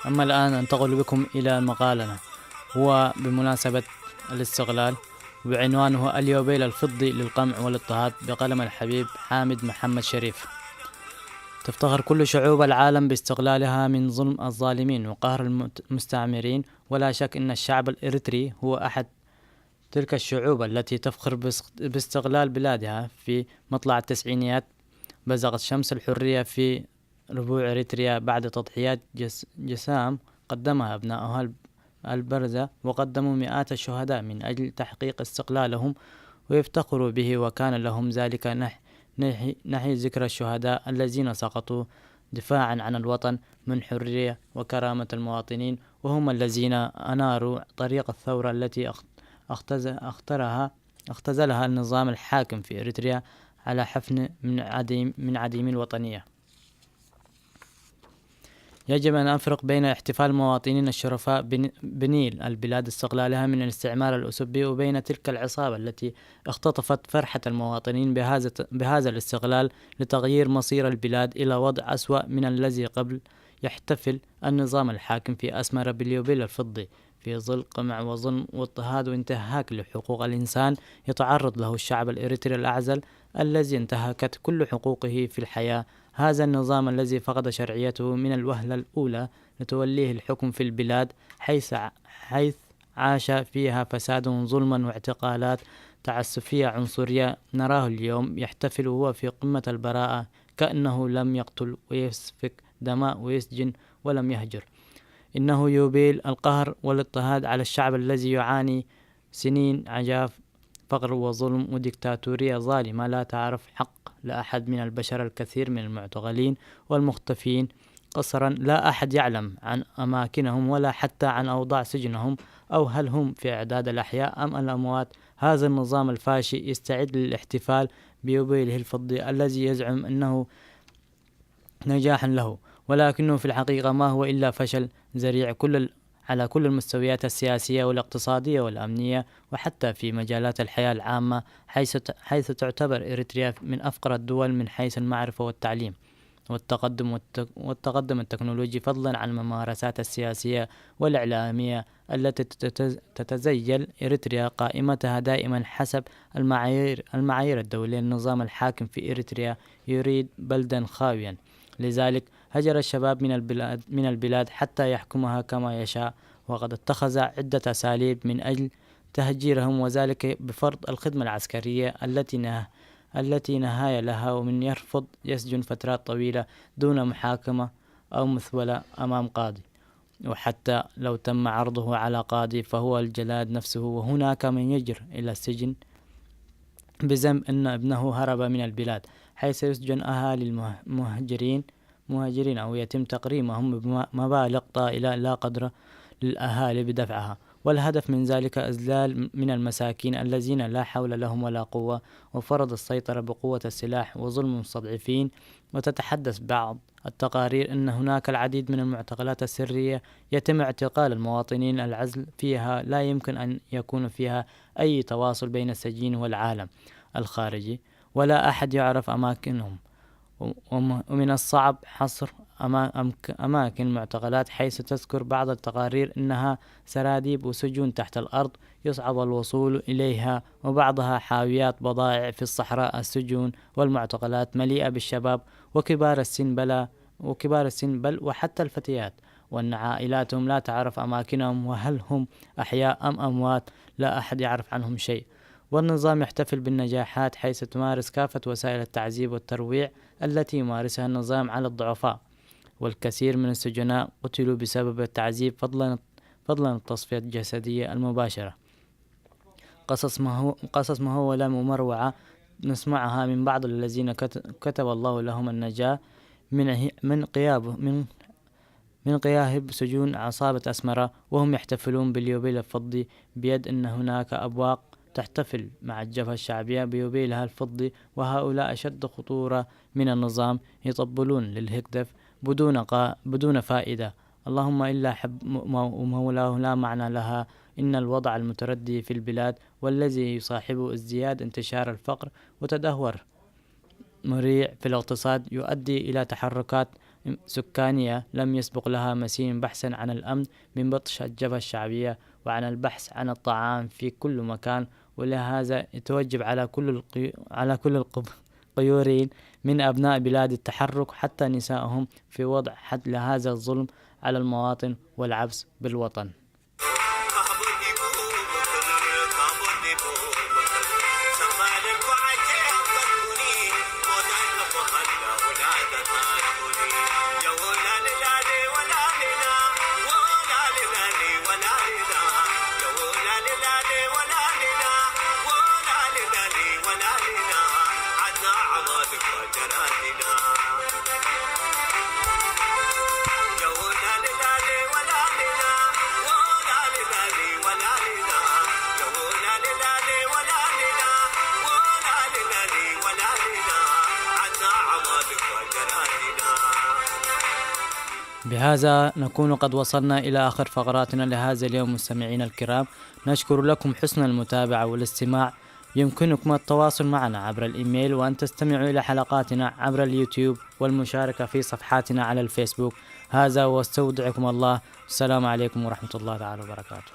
أما الآن أنتقل بكم إلى مقالنا، هو بمناسبة الاستقلال، وعنوانه اليوبيل الفضي للقمع والاضطهاد، بقلم الحبيب حامد محمد شريف. تفتخر كل شعوب العالم باستقلالها من ظلم الظالمين وقهر المستعمرين، ولا شك أن الشعب الإريتري هو أحد تلك الشعوب التي تفخر باستقلال بلادها. في مطلع التسعينيات بزغت شمس الحرية في ربوع إريتريا بعد تضحيات جسام قدمها أبناؤها البرزة، وقدموا مئات الشهداء من أجل تحقيق استقلالهم، ويفتخروا به، وكان لهم ذلك نحي ذكرى الشهداء الذين سقطوا دفاعا عن الوطن من حرية وكرامة المواطنين، وهم الذين أناروا طريق الثورة التي اخترها اختزلها النظام الحاكم في إريتريا على حفن من عديم من عديم الوطنية. يجب أن أفرق بين احتفال المواطنين الشرفاء بنيل البلاد استقلالها من الاستعمار الأسبي، وبين تلك العصابة التي اختطفت فرحة المواطنين بهذا بهذا الاستقلال لتغيير مصير البلاد إلى وضع أسوأ من الذي قبل. يحتفل النظام الحاكم في أسمرة باليوبيل الفضي في ظل قمع وظلم واضطهاد وانتهاك لحقوق الإنسان يتعرض له الشعب الإريتري الأعزل الذي انتهكت كل حقوقه في الحياة. هذا النظام الذي فقد شرعيته من الوهلة الأولى لتوليه الحكم في البلاد، حيث حيث عاش فيها فساد ظلما واعتقالات تعسفية عنصرية، نراه اليوم يحتفل وهو في قمة البراءة كأنه لم يقتل ويسفك دماء ويسجن ولم يهجر. إنه يبيل القهر والاضطهاد على الشعب الذي يعاني سنين عجاف فقر وظلم وديكتاتورية ظالمة لا تعرف حق لأحد من البشر. الكثير من المعتقلين والمختفين قسرا لا أحد يعلم عن أماكنهم ولا حتى عن أوضاع سجنهم، أو هل هم في أعداد الأحياء أم الأموات. هذا النظام الفاشي يستعد للاحتفال بيوبيله الفضي الذي يزعم أنه نجاح له، ولكنه في الحقيقة ما هو إلا فشل ذريع كل ال- على كل المستويات السياسية والاقتصادية والأمنية، وحتى في مجالات الحياة العامة، حيث ت- حيث تعتبر إريتريا من أفقر الدول من حيث المعرفة والتعليم والتقدم والت- والتقدم التكنولوجي، فضلا عن الممارسات السياسية والإعلامية التي تتز- تتزيل إريتريا قائمتها دائما حسب المعايير المعايير الدولية. النظام الحاكم في إريتريا يريد بلدا خاويا، لذلك هجر الشباب من البلاد من البلاد حتى يحكمها كما يشاء، وقد اتخذ عدة أساليب من أجل تهجيرهم، وذلك بفرض الخدمة العسكرية التي نه التي نهاية لها، ومن يرفض يسجن فترات طويلة دون محاكمة أو مثولة أمام قاضي، وحتى لو تم عرضه على قاضي فهو الجلاد نفسه. وهناك من يجر إلى السجن بذنب أن ابنه هرب من البلاد، حيث يسجن أهالي المه- المهاجرين مهاجرين أو يتم تقريمهم بمبالغ طائلة لا قدر للأهالي بدفعها، والهدف من ذلك إذلال من المساكين الذين لا حول لهم ولا قوة، وفرض السيطرة بقوة السلاح وظلم المستضعفين. وتتحدث بعض التقارير أن هناك العديد من المعتقلات السرية يتم اعتقال المواطنين، العزل فيها لا يمكن أن يكون فيها أي تواصل بين السجين والعالم الخارجي، ولا أحد يعرف أماكنهم. وم- ومن الصعب حصر أما- أمك- أماكن المعتقلات، حيث تذكر بعض التقارير أنها سراديب وسجون تحت الأرض يصعب الوصول إليها، وبعضها حاويات بضائع في الصحراء. السجون والمعتقلات مليئة بالشباب وكبار السن، بل وكبار السن بل وحتى الفتيات، وأن عائلاتهم لا تعرف أماكنهم وهل هم أحياء أم أموات، لا أحد يعرف عنهم شيء. والنظام يحتفل بالنجاحات، حيث تمارس كافة وسائل التعذيب والترويع التي يمارسها النظام على الضعفاء، والكثير من السجناء قتلوا بسبب التعذيب، فضلا فضلا عن التصفية الجسدية المباشرة. قصص مهو قصص مهولة ممروعة نسمعها من بعض الذين كت- كتب الله لهم النجاة من عه- من قياب من من قياهب سجون عصابة أسمرة، وهم يحتفلون باليوبيل الفضي، بيد أن هناك أبواق تحتفل مع الجبهة الشعبية بيوبيلها الفضي، وهؤلاء أشد خطورة من النظام، يطبلون للهكدف بدون قا بدون فائدة. اللهم إلا حب م- مو- مولاه لا معنى لها. إن الوضع المتردي في البلاد والذي يصاحبه ازدياد انتشار الفقر وتدهور مريع في الاقتصاد يؤدي إلى تحركات سكانية لم يسبق لها مثيل، بحثا عن الأمن من بطش الجبهة الشعبية، وعن البحث عن الطعام في كل مكان. ولهذا يتوجب على كل القي... على كل القيورين من أبناء بلاد التحرك حتى نسائهم في وضع حد لهذا الظلم على المواطن والعبث بالوطن. بهذا نكون قد وصلنا إلى آخر فقراتنا لهذا اليوم. مستمعينا الكرام، نشكر لكم حسن المتابعة والاستماع. يمكنكم التواصل معنا عبر الإيميل، وأن تستمعوا إلى حلقاتنا عبر اليوتيوب والمشاركة في صفحاتنا على الفيسبوك. هذا، واستودعكم الله. السلام عليكم ورحمة الله تعالى وبركاته.